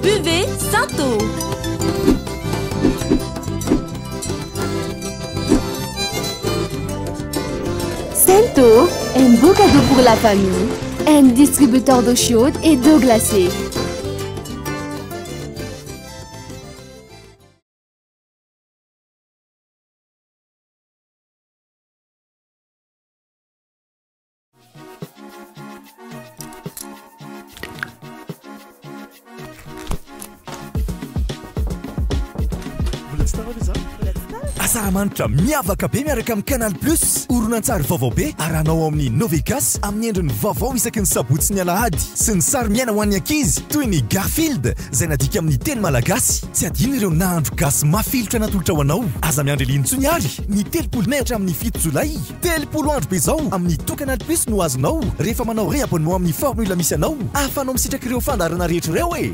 buvez Santo. Santo, un beau cadeau pour la famille, un distributeur d'eau chaude et d'eau glacée. Asaramanitra miavaka be miaraka amin'ny Canal Plus. Horonantsary vaovao be arahanao ao amin'ny Novegas amin'ny endriny vaovao isaky ny sabotsy sy ny alahady sy ny sary miaina ho an'ny ankizy toy ny Garfield izay nadika amin'ny teny malagasy. Tsy adino ireo nahandro gasy mafilotra natolotra ho anao. Aza miandry ela intsony ary ny 30 mey hatramin'ny 7 jolay. 30 andro be izao amin'ny to Canal Plus no azonao rehefa manao réabonnement amin'ny formule misy anao ahafahanao misitraka ireo fandaharana rehetra ireo e!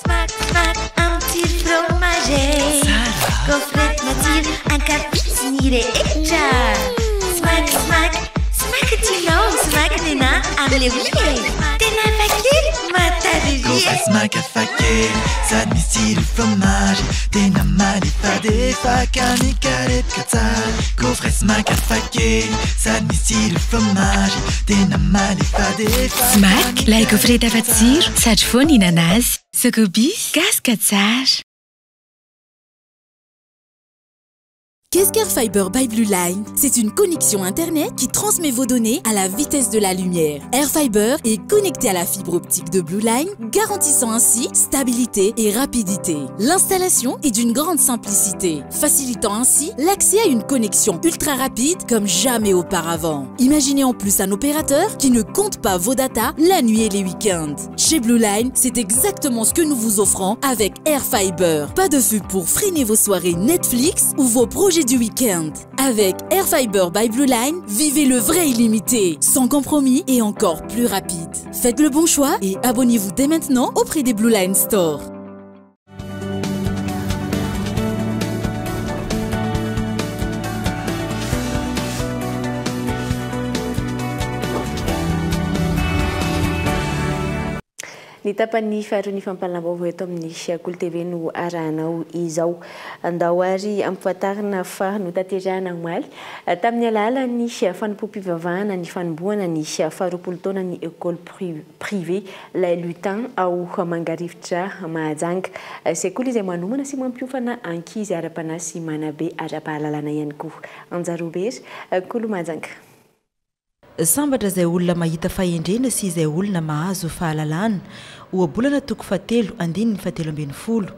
Smack, smack, un petit fromager. Gaufrette matsiro, ankafizin'ny rehetra. Smack, smack, smack tianao, smack nena amin'ilay oui e. Tena hafakely, mahatadidy e. Gaufrette smack hafakely, sady misy tsiro fromage. Tena malefadefaka, mikarepoka tsara. Gaufrette smack hafakely, sady misy tsiro fromage. Tena malefadefaka. Smack, ilay gaufrette afa-tsiro, sady foana hihinana azy. Sokobis, gasy ka tsara. Qu'est-ce qu'Air Fiber by Blue Line? C'est une connexion Internet qui transmet vos données à la vitesse de la lumière. Air Fiber est connecté à la fibre optique de Blue Line, garantissant ainsi stabilité et rapidité. L'installation est d'une grande simplicité, facilitant ainsi l'accès à une connexion ultra rapide comme jamais auparavant. Imaginez en plus un opérateur qui ne compte pas vos datas la nuit et les week-ends. Chez Blue Line, c'est exactement ce que nous vous offrons avec Air Fiber. Pas de feu pour freiner vos soirées Netflix ou vos projets du week-end. Avec Air Fiber by Blue Line, vivez le vrai illimité, sans compromis et encore plus rapide. Faites le bon choix et abonnez-vous dès maintenant auprès des Blue Line Store. Ny tapany faharoa ny fampahalalam-baovao eto amin'ny Kolo TV no arahanao izao. Andao ary ampifantarina fa notanterahina omaly tamin'ny alalan'ny fanompoam-pivavahana ny fanombohana ny faharoapolo taona ny école privée Les Lutins ao Mangarivotra Mahajanga. Sekoly izay manomana sy mampiofana ankizy ara-panahy sy manabe ara-pahalalana ihany koa. Anjarobery, Kolo Mahajanga. Sambatra izay olona mahita fahendrena sy izay olona mahazo fahalalana. Ohabolana toko fahatelo andininy fahatelo ambin'ny folo.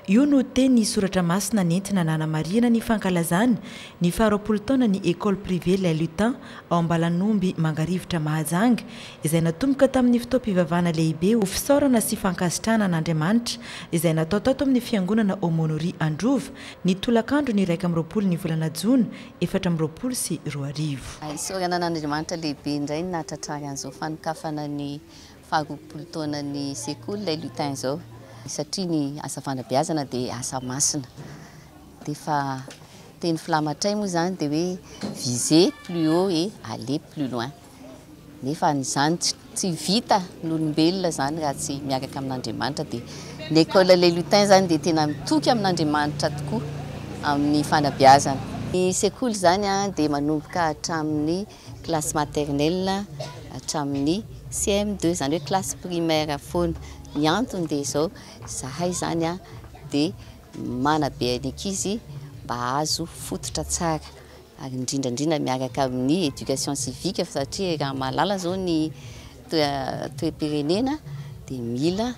Io no teny soratra masina nentina nanamarihana ny fankalazana ny faharoapolo taona ny École Privée Les Lutins ao Ambalanomby Mangarivotra Mahajanga, izay natomboka tamin'ny fotoam-pivavahana lehibe ho fisaorana sy fankasitrahana an'Andriamanitra izay natao tato amin'ny fiangonana Aumônerie Androva ny tolakandro ny 21 ny volana jona 2024. Isaorana an'Andriamanitra lehibe indray ny nahatratrary an'izao fanokafana ny faharoapolo taonan'ny sekoly Les Lutins izao, satria ny asa fanabeazana dia asa masina. Dia efa teny filamatray moa izany dia hoe viser plus haut et aller plus loin. Nefa izany tsy vita ny olombelona izany raha tsy miaraka amin'Andriamanitra. Dia ny école Les Lutins izany dia tena mitoky amin'Andriamanitra tokoa amin'ny fanabeazana. Ny sekoly izany dia manomboka hatramin'ny classe maternelle hatramin'ny CM2, izany hoe classe primaire foana. Ny antony dia izao, izahay izany dia manabe ny ankizy mba hahazo fototra tsara, ary indrindra indrindra miaraka amin'ny éducation civique, satria raha mahalala izao ny toe-pirenena dia mila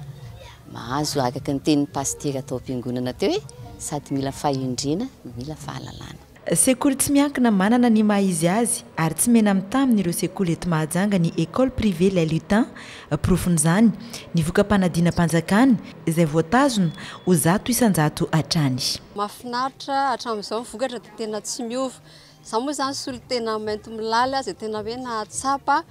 mahazo, araka ny tenin'ny pasitera tao am-piangonana teo hoe sady mila fahendrena no mila fahalalana. Sekoly tsy miankina manana ny maha izy azy ary tsy mena mitaha amin'ireo sekoly eto Mahajanga ny École Privée Les Lutins. Porofon'izany ny voka-panadinam-panjakana izay voatazona ho 100% hatrany. Mahafinaritra hatramin'izao ny vokatra dia tena tsy miova. Izaho moa izany solontena Maintimolaly izay tena hoe nahatsapa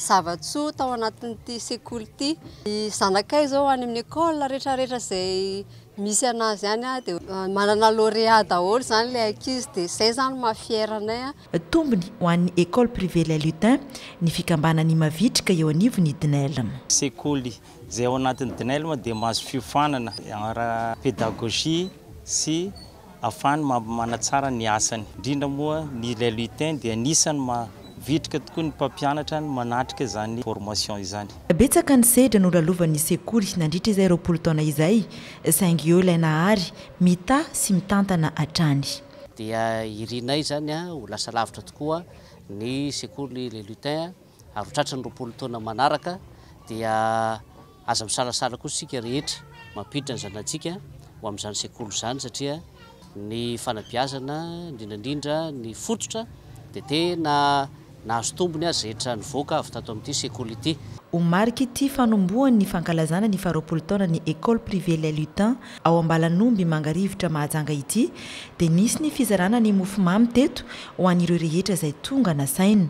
zava-tsoa tao anatin'ity sekoly ity. Ny zanakay izao any amin'ny école rehetrarehetra izay misy anazy any dia manana lauréat daholo izany ilay ankizy, dia izay izany maha fier anay. Tombony ho an'ny École Privée Les Lutins ny fikambanan'ny mavitrika eo anivon'ny DNELM. Sekoly izay ao anatin'ny DNELM dia mahazo fiofanana ara-pédagogie sy ahafahany manatsara ny asany. Indrindra moa ny Les Lutins dia anisan'ny mavitrika tokoa ny mpampianatra ny manatrika izany formation izany. Betsaka ny sedra nolalovan'ny sekoly nandritra izay 20 taona izay, saingy eo ilay nahary, mitahy sy mitantana hatrany. Dia irinay izany ho lasa lavitra tokoa ny sekoly Les Lutins ary ho tratry ny 20 taona manaraka, dia aza misalasala kosa isika rehetra mampiditra ny zanatsika ho amin'izany sekoly izany, satria ny fanabeazana indrindra indrindra ny fototra dia tena nahazo tombony azy rehetra nivoaka avy tato amin'ity sekoly ity. Ho marika ity fanombohan'ny fankalazana ny faharoapolo taona ny École Privée Les Lutins ao Ambalanomby Mangarivotra Mahajanga ity dia nisy ny fizarana ny mofomamy teto ho an'ireo rehetra izay tonga nasaina.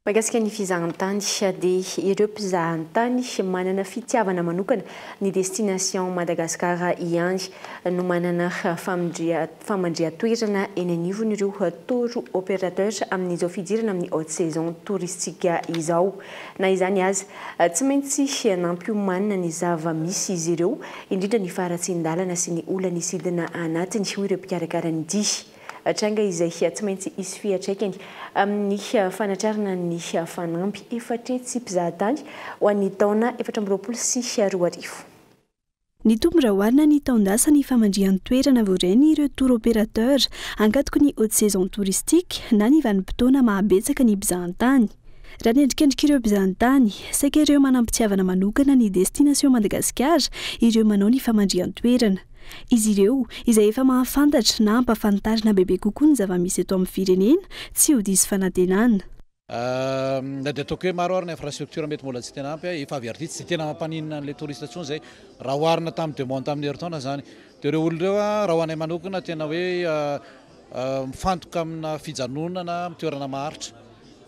Mahakasika ny fizahantany dia ireo mpizahantany manana fitiavana manokana ny Destination Madagascar ihany no manana famandrihan-toerana eny anivon'ireo tour opérateur amin'izao fidirana amin'ny haute saison touristique izao. Na izany aza, tsy maintsy nampiomanina ny zava-misy izy ireo, indrindra ny faharatsian-dalana sy ny olana sidina anatiny, hoy ireo mpikarakara ny dia. Tranga izay tsy maintsy hisy fiantraikany amin'ny fanatrarana ny fanamby efatretsy mpizahatany ho an'ny taona 2024. Nitombo raha oharina ny taon-dasa ny famandrihan-toerana voarainy ireo tour opérateur ankatoky ny haute saison touristique na ny vanim-potoana mahabetsaka ny mpizahantany. Raha ny endrikendrik'ireo mpizahantany, saika ireo manam-pitiavana manokana ny Destination Madagasikara ireo manao ny famandrihan-toerana. Izy ireo, izay efa mahafantatra na ampahafantarina bebe kokoa ny zava-misy eto amin'ny firenena, tsy ho diso fanantenana. Na dia ataoko hoe maro ary ny infrastructure mety mbola tsy tena ampy, efa avy ary tsy dia tena mampaninona an'ilay touriste intsony izay raha oharina tamin'ny demande tamin'ny herintaona izany. Dia ireo olona ireo raha ho anay manokana tena hoe mifantoka amina fijanonana amin'ny toerana maharitra.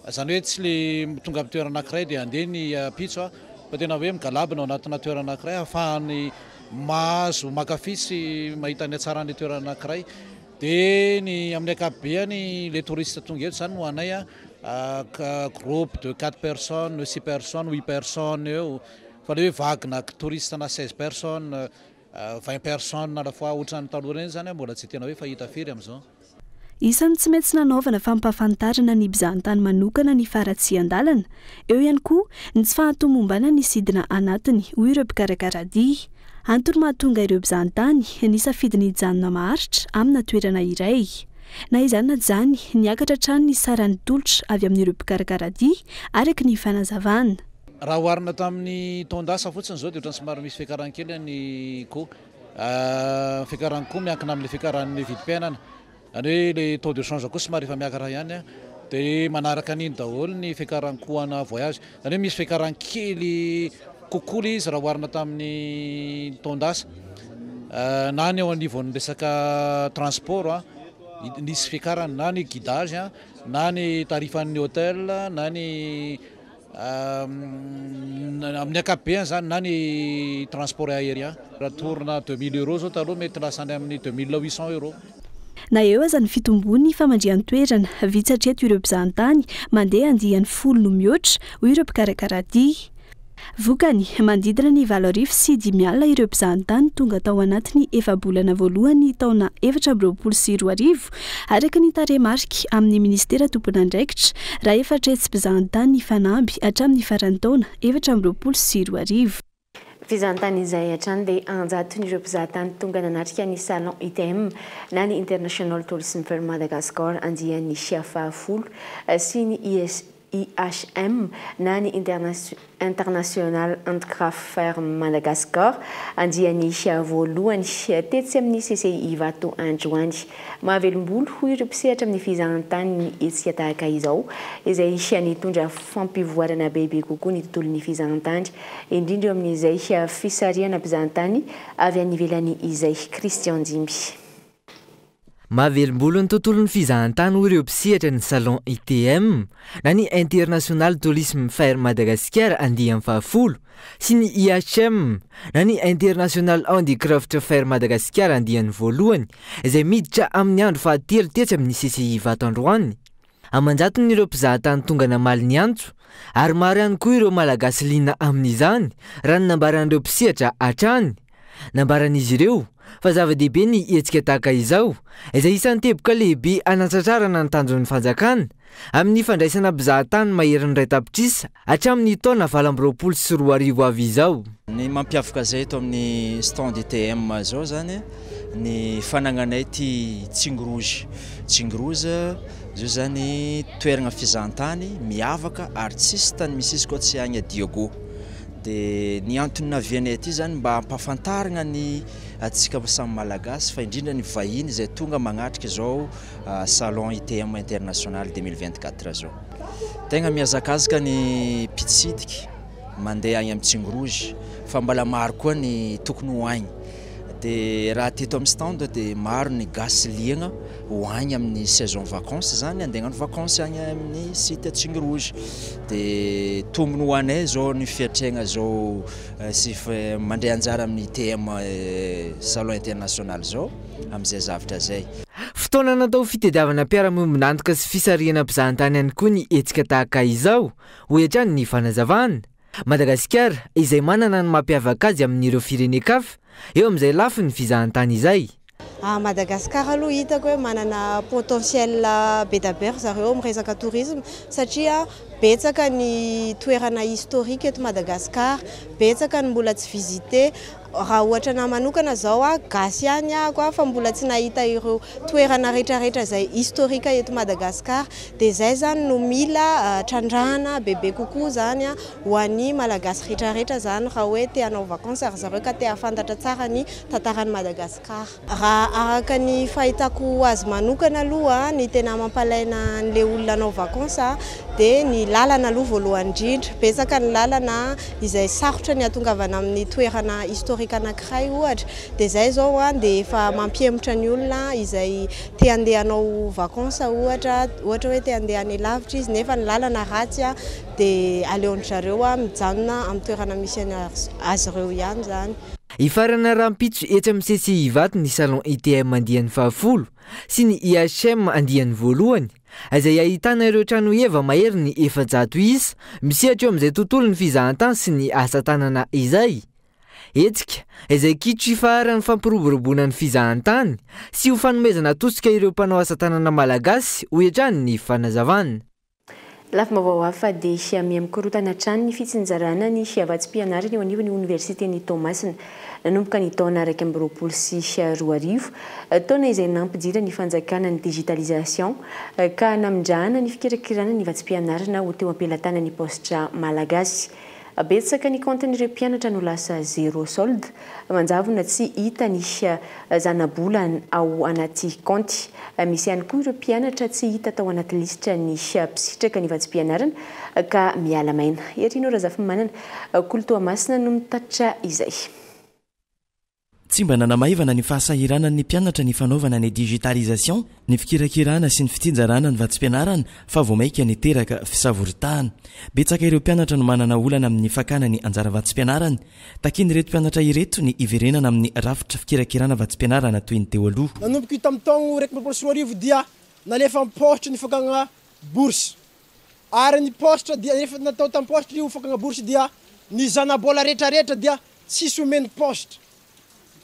Izany hoe tsy le tonga amin'ny toerana anankiray dia handeha ny ampitso fa tena hoe migalabina ao anatina toerana anankiray ahafahany mahazo mankafy sy mahita ny hatsaran'ilay toerana anankiray. Dia ny amin'ny ankapobeany ilay touriste tonga eto izany ho anay. Groupe de 4 personnes, 6 personnes, 8 personnes eo, fa le hoe vague-na touriste na 16 personnes, 20 personnes à la fois ohatran'ny taloha ireny zany mbola tsy tena hoe fahita firy amin'izao. Isan'ny tsy maintsy nanaovana fampahafantarana ny mpizahantany manokana ny faharatsian-dalana. Eo ihany koa ny tsy fahatomombanan'ny ny sidina anatiny, hoy ireo mpikarakara dia. Antony mahatonga ireo mpizahantany nisafidy ny hijanona maharitra amina toerana iray. Na izany na izany, niakatra hatrany ny saran'ny tolotra avy amin'ireo mpikarakara dia, araka ny fanazavana. Raha oharina tamin'ny taon-dasa fotsiny izao dia ohatran'ny somary misy fiakarany kely ny coût. Ny fiakaran'ny coût miankina amin'ilay fiakaran'ny vidim-piainana. Izany hoe ilay taux de change koa somary efa miakatra ihany dia manaraka an'iny daholo ny fiakaran'ny coût ana voyage. Izany hoe misy fiakarany kely kokoa ilay izy raha oharina tamin'ny taon-dasa. Na ny eo anivon'ny resaka transport nisy fiakarany, na ny guidage, na ny tarifan'ny hôtel, na ny amin'ny ankapobeny zany, na ny transport aérien. Raha tour-na 2000 euros zao taloha mety lasa any amin'ny 2800 euros. Na eo aza ny fitombon'ny famandrihan-toerana, vitsy hatreto ireo mpizahantany mandeha andiany 10 no mihoatra, hoy ireo mpikarakara dia. Vokany, manodidina ny 580 ireo mpizahantany tonga tao anatin'ny efa-bolana voalohany taona 2024, araka ny tarehimarika amin'ny minisitera tompon'andraikitra, raha 400 mpizahantany nifanamby hatramin'ny faran'ny taona 2024. Fizahantany izay hatrany dia anjatony ireo mpizahatany tonga nanatrika ny Salon ITM na ny International Tourism Fair Madagascar andiany faha-10 sy ny IHM na ny International Handicraft Fair Madagascar andiany voalohany tetsy amin'ny CCI Ivato androany. Mahavelom-bolo hoy ireo mpisehatra amin'ny fizahantany ny hetsika tahaka izao izay nitondra fampivoarana bebe kokoa ny tontolon'ny fizahantany, indrindra eo amin'izay fisarihana mpizahantany avy any ivelany izay. Christian Dimby. Mahavelom-bolo ny tontolon'ny fizahantany hoy ireo mpisehatra ny Salon ITM na ny International Tourism Fair Madagascar andiany faha-10 sy ny IHM na ny International Handicraft Fair Madagascar andiany voalohany izay miditra amin'ny andro fahatelo tetsy amin'ny CCI Ivato androany. Aman-jatony ireo mpizahatany tonga namaly ny antso ary maro ihany koa ireo Malagasy liana amin'izany raha ny nambaran'ireo mpisehatra hatrany. Nambaran'izy ireo fa zava-dehibe ny hetsika tahaka izao, izay isan'ny teboka lehibe hanatratrarana ny tanjon'ny fanjakana amin'ny fandraisana mpizahatany maherin'ny 1 tapitrisa hatramin'ny taona 2028 avy izao. Ny mampiavaka izay eto amin'ny stand ITM zao zany ny fanagnanay ty Tsingy Rouge. Tsingy Rouge zio zany toerana fizahantany miavaka ary tsisy tany misy izy koa tsy agny Diego. Dia ny antony navianay aty zany mba hampahafantarina ny antsika samy Malagasy fa indrindra ny vahiny izay tonga magnatrika izao Salon ITM International 2024 zao. Tegna mihazakazaka ny mpitsidiky mandeha agny amin'ny Tsingy Rouge fa mbola maro koa ny tokony ho agny. Dia raha teto amin'ny stand dia maro ny gasy liagna ho agny amin'ny saison vacances zany, andeha hagnano vacances agny amin'ny site Tsingy Rouge. Dia tombony ho anay zao ny fiatrehana zao sy mandray anjara amin'ny ITM Salon International zao amin'izay zavatra zay. Fotoana natao fitadiavana mpiara-miombon'antoka sy fisarihana mpizahantany ihany koa ny hetsika tahaka izao, hoy hatrany ny fanazavana. Madagasikara izay manana ny mampiavaka azy amin'ireo firenen-kafa eo amin'izay lafiny fizahantany izay. Madagasikara aloha hitako hoe manana potentiel be da be ry zareo amin'ny resaka tourisme satria betsaka ny toerana historique eto Madagasikara, betsaka ny mbola tsy visité. Raha ohatra na manokana zao a gasy ihany ahako a fa mbola tsy nahita ireo toerana rehetrarehetra izay historique eto Madagasikara, dia izay zany no mila trandrahana bebe kokoa zany a ho an'ny Malagasy rehetrarehetra zany raha hoe te hanao vacances ry zareo ka te hahafantatra tsara ny tantaran'i Madagasikara. Raha araka ny fahitako azy manokana aloha, ny tena mampalaina an'le olona hanao vacances dia ny lalana aloha voalohany indrindra. Betsaka ny lalana izay sarotra ny hahatongavana amin'ny toerana historique anankiray ohatra, dia izay zao a dia efa mampiemotra ny olona izay te handeha hanao vacances ohatra, ohatra hoe te handeha any lavitra izy nefa ny lalana ratsy a dia aleon-dry zareo a mijanona amin'ny toerana misy azy ireo ihany zany. Hifarana rahampitso etsy amin'ny CCI Ivato ny Salon ITM andiany fahafolo sy ny IHM andiany voalohany, izay ahitana ireo trano heva maherin'ny 400 isa misehatra eo amin'izay tontolon'ny fizahantany sy ny asa tanana izay. Hetsika izay kitro ifaharan'ny fampiroboroboana ny fizahantany sy ho fanomezana tosika ireo mpanao asa tanana malagasy, hoy hatrany ny fanazavana. Lafim-baovao hafa dia miha-mikorontana hatrany ny fitsinjarana ny vatsim-pianarana eo anivon'ny oniversiten'i Toamasina. Nanomboka ny taona 2021, taona izay nampidiran'ny fanjakana ny digitalisation ka namindrana ny fikirakirana ny vatsim-pianarana ho teo am-pelatanan'ny paositra malagasy. Betsaka ny kaontin'ireo mpianatra no lasa zéro solde, manjavona tsy hita ny zanabola ao anaty kaonty. Misy ihany koa ireo mpianatra tsy hita tao anaty lisitra ny mpisitraka ny vatsim-pianarana ka miala maina. Herino Razafimanana, Kolo Toamasina no mitatitra izay. Tsy mba nanamaivana ny fahasahiranan'ny mpianatra ny fanaovana ny digitalisation, ny fikirakirana sy ny fitsinjarana ny vatsim-pianarana fa vao mainka niteraka fisavoritahana. Betsaka ireo mpianatra no manana olana amin'ny fakana ny anjara vatsim-pianarany. Takian'ireto mpianatra ireto ny hiverenana amin'ny rafitra fikirakirana vatsim-pianarana toy ny teo aloha. Nanomboka tamin'ny taogno 2021 dia nalefa am-paositra ny fakagna bourse. Ary ny paositra dia rehefa natao tamin'ny paositra io fakagna bourse dia ny zana-bola retraretra dia tsisy omeny paositra.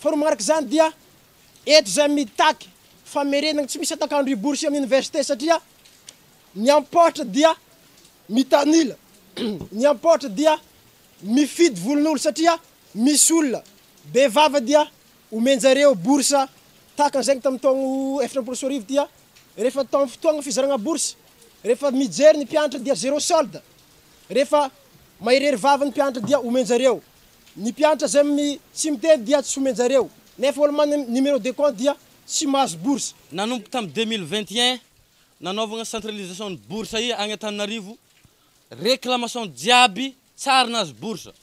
Faharoa magnaraka izany dia eto izay mitaky famerenana tsy misy atakandro io bourse io amin'ny université satria ny am-paositra dia mitanila, ny am-paositra dia mifidy volon'olo satria misy olona be vava dia omen-jareo bourse tahaka an'izay tamin'ny taogno 2014 dia rehefa tamin'ny fotoagna fizaragna bourse rehefa mijery ny mpianatra dia zéro solde, rehefa maherery vava ny mpianatra dia omen-jareo, ny mpianatra izay tsy miteny dia tsy omen-jareo, nefa olo manana numéro de compte dia tsy mahazo bourse. Nanomboka tamin'ny 2021 nanaovagna centralisation ny bourse i agny Antananarivo, réclamation jiaby tsary nahazo bourse,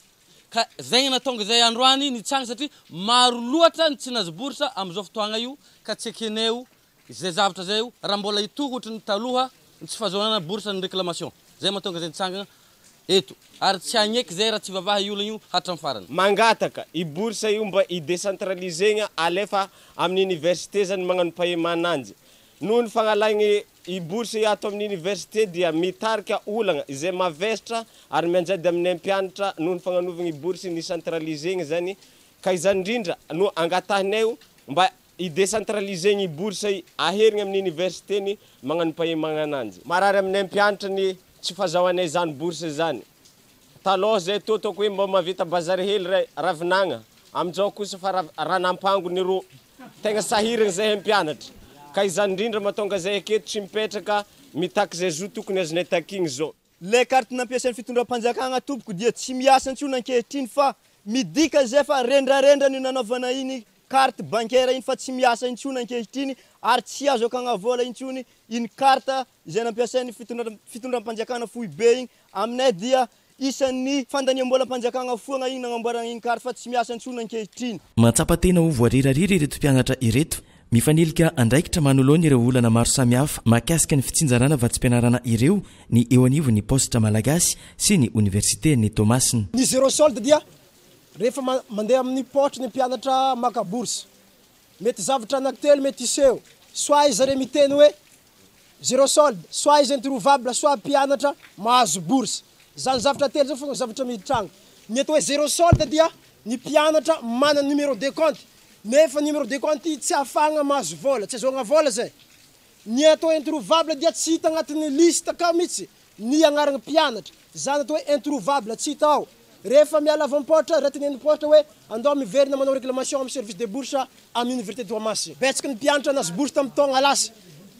ka zegny nahatonga izay androany nitsanga satria maro loatra ny tsy nahazo bourse amizao fotoagna io ka tsy ekeneo Izay zavatra izay raha mbola hitohy ohatry ny taloha ny tsy fahazoana bourse ny réclamation. Izay mahatonga izay nitsangana eto. Ary tsy hagneky izay raha tsy vavaha io olana io hatramin'ny farany. Mangataka i bourse io mba hi-decentraliser-gna alefa amin'ny université zany magnano paiement ananjy. Noho ny fagnalagny i bourse io ato amin'ny université dia mitarika olagna izay mavesatra ary mianjady aminay mpianatra noho ny fagnanovagna i bourse ni-centraliser-gna zany ka izany indrindra no angatahinay mba I-decentraliser ny bourse i aherigny amin'ny université ny magnano paiement ananjy. Marary aminay mpianatra ny tsy fazahoanay izany bourse izany. Talôha zay tô ataoko hoe mba mahavita bazary hely ray ravinagna, aminjao kosa fa ranampango ny ro. Tegna sahiragna zahay mpianatra. Ka izany indrindra mahatonga zahay aketo tsy mipetraka mitaky zay zo tokony azonay takigny zao. Ilay carte nampiasain'ny fitondram-panjakana tompoko dia tsy miasa intsony ankehitriny fa midika izay fa rendrarendra ny nanaovana iny carte bancaire iny fa tsy miasa intsony ankehitriny ary tsy azo akagna vola intsony iny carte izay nampiasain'ny fitondram-panjakana foibe iny. Aminay dia isan'ny fandaniam-bolam-panjakana foagna iny nagnamboarana iny carte fa tsy miasa intsony ankehitriny. Mahatsapa tena ho voarirariry ireto mpianatra ireto. Mifanilika andraikitra manoloana ireo olana maro samihafa mahakasika ny fitsinjarana vatsim-pianarana ireo ny eo anivon'ny Paositra Malagasy sy ny Oniversiten'i Toamasina. Ny zéro solde dia rehefa mandeha amin'ny paositra ny mpianatra maka bourse. Mety zavatra anankitelo mety hiseho, soit izy zareo miteny hoe zéro solde, soit izy introuvable, soit mpianatra mahazo bourse. Zany zavatra telo zany fogna zavatra mitranga. Ny atao hoe zéro solde dia ny mpianatra manana numéro de compte nefa numéro de compte tsy ahafahagna mahazo vôla, tsy azahoagna vôla zay. Ny atao introuvable dia tsy hita agnatin'ny liste akao mihitsy ny agnarana mpianatra, zany atao hoe introuvable, tsy hita ao. Rehefa miala avy am-paotra, raha tenenin'ny paositra hoe andao miverina manao réclamation amin'ny service de bourse amin'ny université Toamasina. Betsaka ny mpianatra nahazo bourse tamin'ny taogna lasa,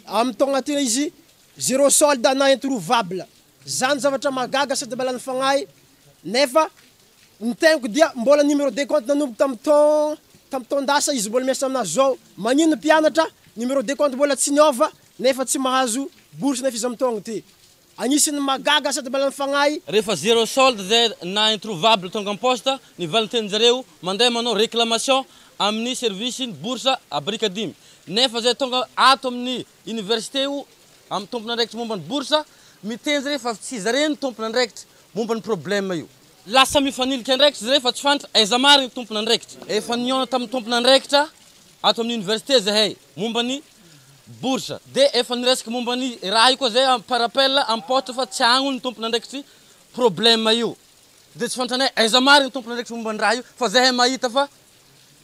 amin'ny taogna ty izy zéro solde na introuvable. Zany zavatra mahagaga sady mahalany fagnahy nefa ny tenako dia mbola numéro de compte nanomboka tamin'ny taon tamin'ny taon-dasa izy mbola miasa aminazy zao. Magnino ny mpianatra numéro de compte mbola tsy niova nefa tsy mahazo bourse nefa izy amin'ny taogna ty. Agnisan'ny mahagaga sady mahalany fagnahy. Rehefa zéro solde zay na introuvable tonga am-poste, ny valintenin-jareo mandeha manao réclamation amin'ny service ny bourse à Barikadimy. Nefa zay tonga ato amin'ny université io amin'ny tompon'andraikitra momba ny bourse, miteny zare fa tsy zare no tompon'andraikitra momba ny problème io. Lasa mifanilika andraikitra zare fa tsy fantatra aiza marina ny tompon'andraikitra. Efa nihaona tamin'ny tompon'andraikitra ato amin'ny université zahay momba ny bourse dia efa niresaka momba ny raha io koa zay par appel am poste fa tsy agny ny tompon'andraikitry problème io. Dia tsy fantranay aiza marina ny tompon'andraikitra momba ny raha io fa zahay mahita fa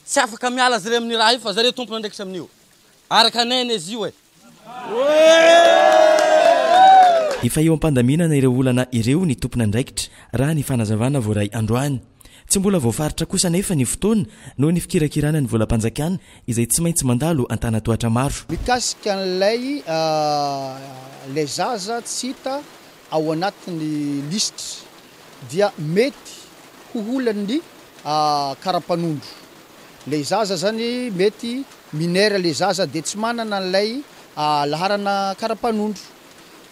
tsy afaka miala zare amin'ny raha io fa zare tompon'andraikitra amin'io. Araka anay anie izy io e. Efa eo am-pandaminana ireo olana ireo ny tompon'andraikitra, raha ny fanazavana voaray androany. Tsy mbola voafaritra kosa anefa ny fotoana noho ny fikirakirana ny volam-panjakana izay tsy maintsy mandalo an-tanan-tohatra maro. Mikasika an'ilay ilay zaza tsy hita ao anatin'ny lisitra dia mety ho olan'ny kara-panondro. Ilay zaza zany mety mineur le zaza de tsy manana an'ilay laharana kara-panondro.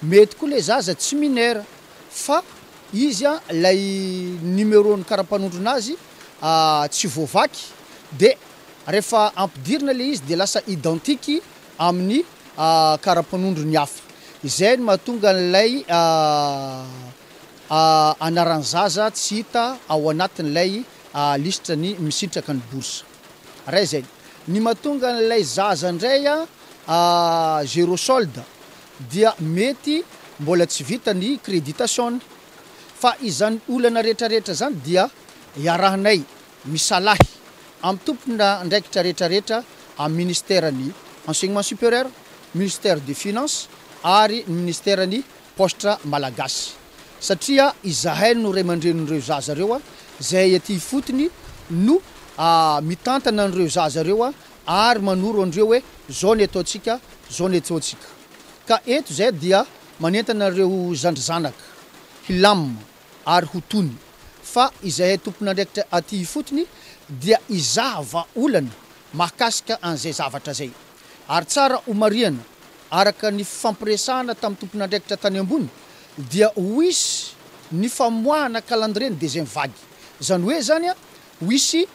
Mety koa le zaza tsy mineur fa izy ilay numéro-n'ny kara-panondronazy tsy voavaky de rehefa ampidirina le izy de lasa identique amin'ny kara-panondron'ny hafa. Izay no mahatonga an'ilay anaran'ny zaza tsy hita ao anatin'ilay lisitra ny misitraka ny bourse. Ray izay. Ny mahatonga an'ilay zaza indray zéro solde dia mety mbola tsy vita ny créditation-ny. Fa izany olana rehetrarehetra izany dia iarahanay misalahy amin'ny tompon'andraikitra rehetrarehetra amin'ny ministeran'ny enseignement supérieur, ministère des finances ary ny ministeran'ny paositra malagasy. Satria izahay no ray aman-drenin'ireo zaza ireo, izay aty ifotony no mitantana an'ireo zaza ireo ary manoro an'ireo hoe zao ny ataontsika, zao ny ataontsika. Ka eto izay dia manentana ireo zandry zanaka hilamina ary ho tony fa izahay tompon'andraikitra aty ifotony dia hizaha vahaolana mahakasika an'izay zavatra izay. Ary tsara homarihana, araka ny fifampiresahana tamin'ny tompon'andraikitra tany ambony, dia ho hisy ny famoahana calendrier ny deuxième vague. Izany hoe izany ho hisy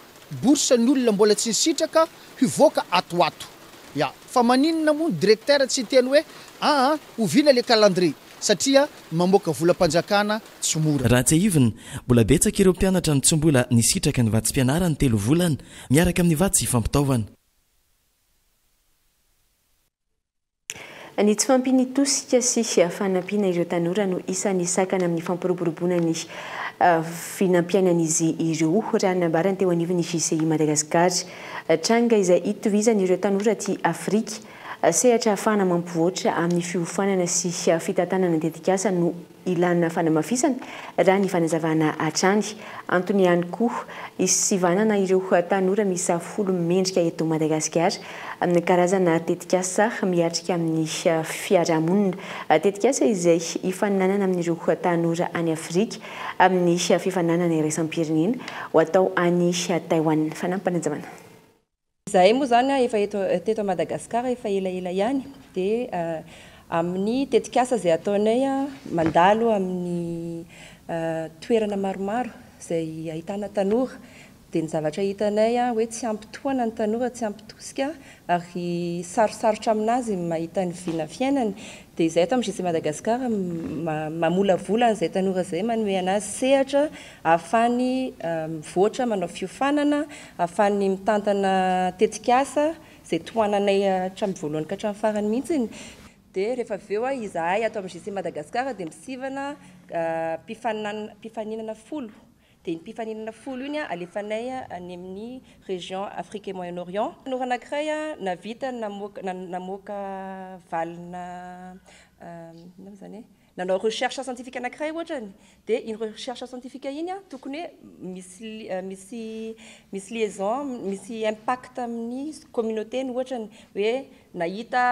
bourse ny olona mbola tsy nisitraka hivoaka ato ho ato. Ya. Fa maninona moa ny directeur tsy hiteny hoe aa oviana le calendrier? Satria ny mamoaka volam-panjakana tsy mora. Raha tsiahivina, mbola betsaka ireo mpianatra no tsy mbola nisitraka ny vatsim-pianarany telo volana miaraka amin'ny vatsy fampitaovana. Ny tsy fahampian'ny tosika sy fanampiana ireo tanora no isan'ny sakana amin'ny fampiroboroboana ny vinam-piainan'izy ireo, raha ny nambarany teo anivon'ny JCI Madagascar. Tranga izay itovizan'ireo tanora aty Afrika. Sehatra ahafahana mampivoatra amin'ny fiofanana sy fitantanana tetikasa no ilana fanamafisana, raha ny fanazavana hatrany. Antony ihany koa hisivanana ireo tanora miisa folo mendrika eto Madagasikara amin'ny karazana tetikasa miatrika amin'ny fiarahamonina. Tetikasa izay hifaninanana amin'ireo tanora any Afrika amin'ny fifaninanana iraisam-pirenena ho atao any Taïwan. Fanampin'Anjamana. Izahay moa izany efa eto teto Madagasikara efa elaela ihany dia amin'ny tetikasa izay ataonay mandalo amin'ny toerana maromaro izay ahitana tanora dia ny zavatra hitanay hoe tsy ampy tohana ny tanora, tsy ampy tosika ary sarosarotra aminazy ny mahita ny vina fiainany dia izahay eto amin'ny JC Madagascar mamolavola an'izay tanora izay manome anazy sehatra ahafahany mivoatra manao fiofanana, ahafahany mitantana tetikasa izay tohananay hatramin'ny voalohany ka hatramin'ny farany mihitsy. Dia rehefa avy eo izahay ato amin'ny JC Madagascar dia misivana mpifaninana folo Dia iny mpifaninana folo iny alefanay any amin'ny région Afrique et Moyen Orient. Tanora anankiray nahavita namoaka namoaka valina inona moa izany e? Nanao recherche scientifique anankiray ohatrany, dia iny recherche scientifique iny tokony hoe misy misy misy liaison, misy impact amin'ny communauté-ny ohatrany hoe nahita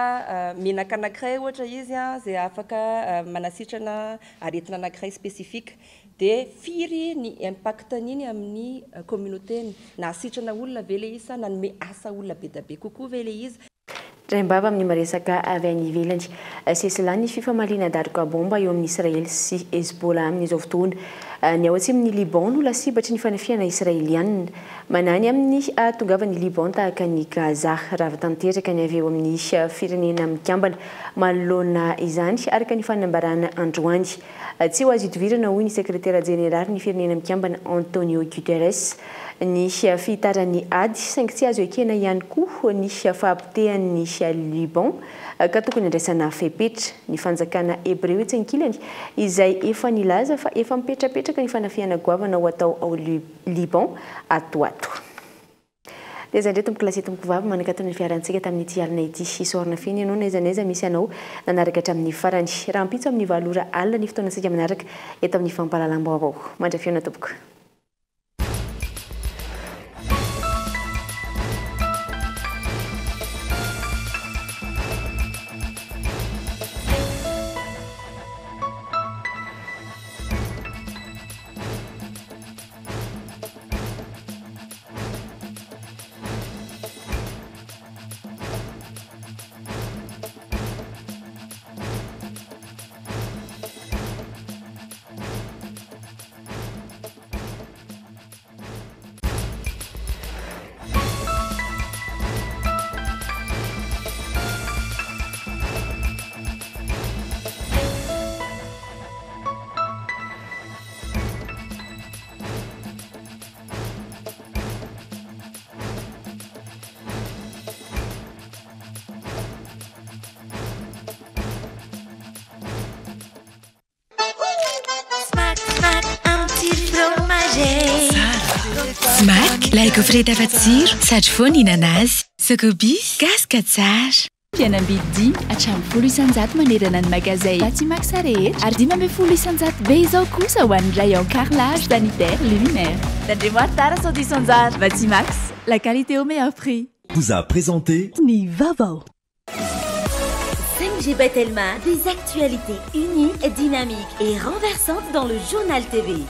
menaka anankiray ohatra izy izay afaka manasitrana aretina anankiray spécifique. Dia firy ny impact-n'iny amin'ny communauté-ny? Nahasitrana olona ve ilay izy sa nanome asa olona be dia be kokoa ve ilay izy? Draim-bava amin'ny maresaka avy any ivelany. Sesilany ny fifamaliana daroka baomba eo amin'i Israely sy Hezbollah amin'izao fotoana. Ny ao atsimon'i Liban no lasibatry ny fanafihana israelianina. Manahy ny amin'ny hahatongavan'i Liban tahaka an'i Gaza. Rava tanteraka ny avy eo amin'ny Firenena Mikambana manoloana izany, araka ny fanambarana androany. Tsy ho azo idovirana, hoy ny sekretera jeneralin'ny Firenena Mikambana Antonio Guterres, ny fihitaran'ny ady, saingy tsy azo ekena ihany koa ny fahapotehan'ny Liban ka tokony handraisana fepetra. Ny fanjakana Hebreo etsy ankilany, izay efa nilaza fa efa mipetrapetraka ny fanafihana goavana ho atao ao Liban ato ho ato. Dia izay indray tompoko lahy sy tompoko vavy manakatona ny fiarantsika tamin'ity alina ity. Isaorana feno ianao n'aiza n'aiza misy anao nanaraka hatramin'ny farany. Rahampitso amin'ny valo ora alina ny fotoanantsika manaraka eto amin'ny fampahalalam-baovao. Mandra-fihaona tompoko. Smack, ilay gaufrette afa-tsiro sady vao nihinana azy. Socobis, gasy ka tsara. Fihenam-bidy dimy hatramin'ny 10% manerana ny magazay Batimax rehetra ary 15% be izao kosa ho an'ny rayon carrelage sanitaire luminaire. Tandremo ary tara sao diso anjara. Batimax, la qualité au meilleur prix. Vous a présenté. Ny vaovao. 5G by Telma, des actualités uniques, dynamiques et renversantes dans le journal TV.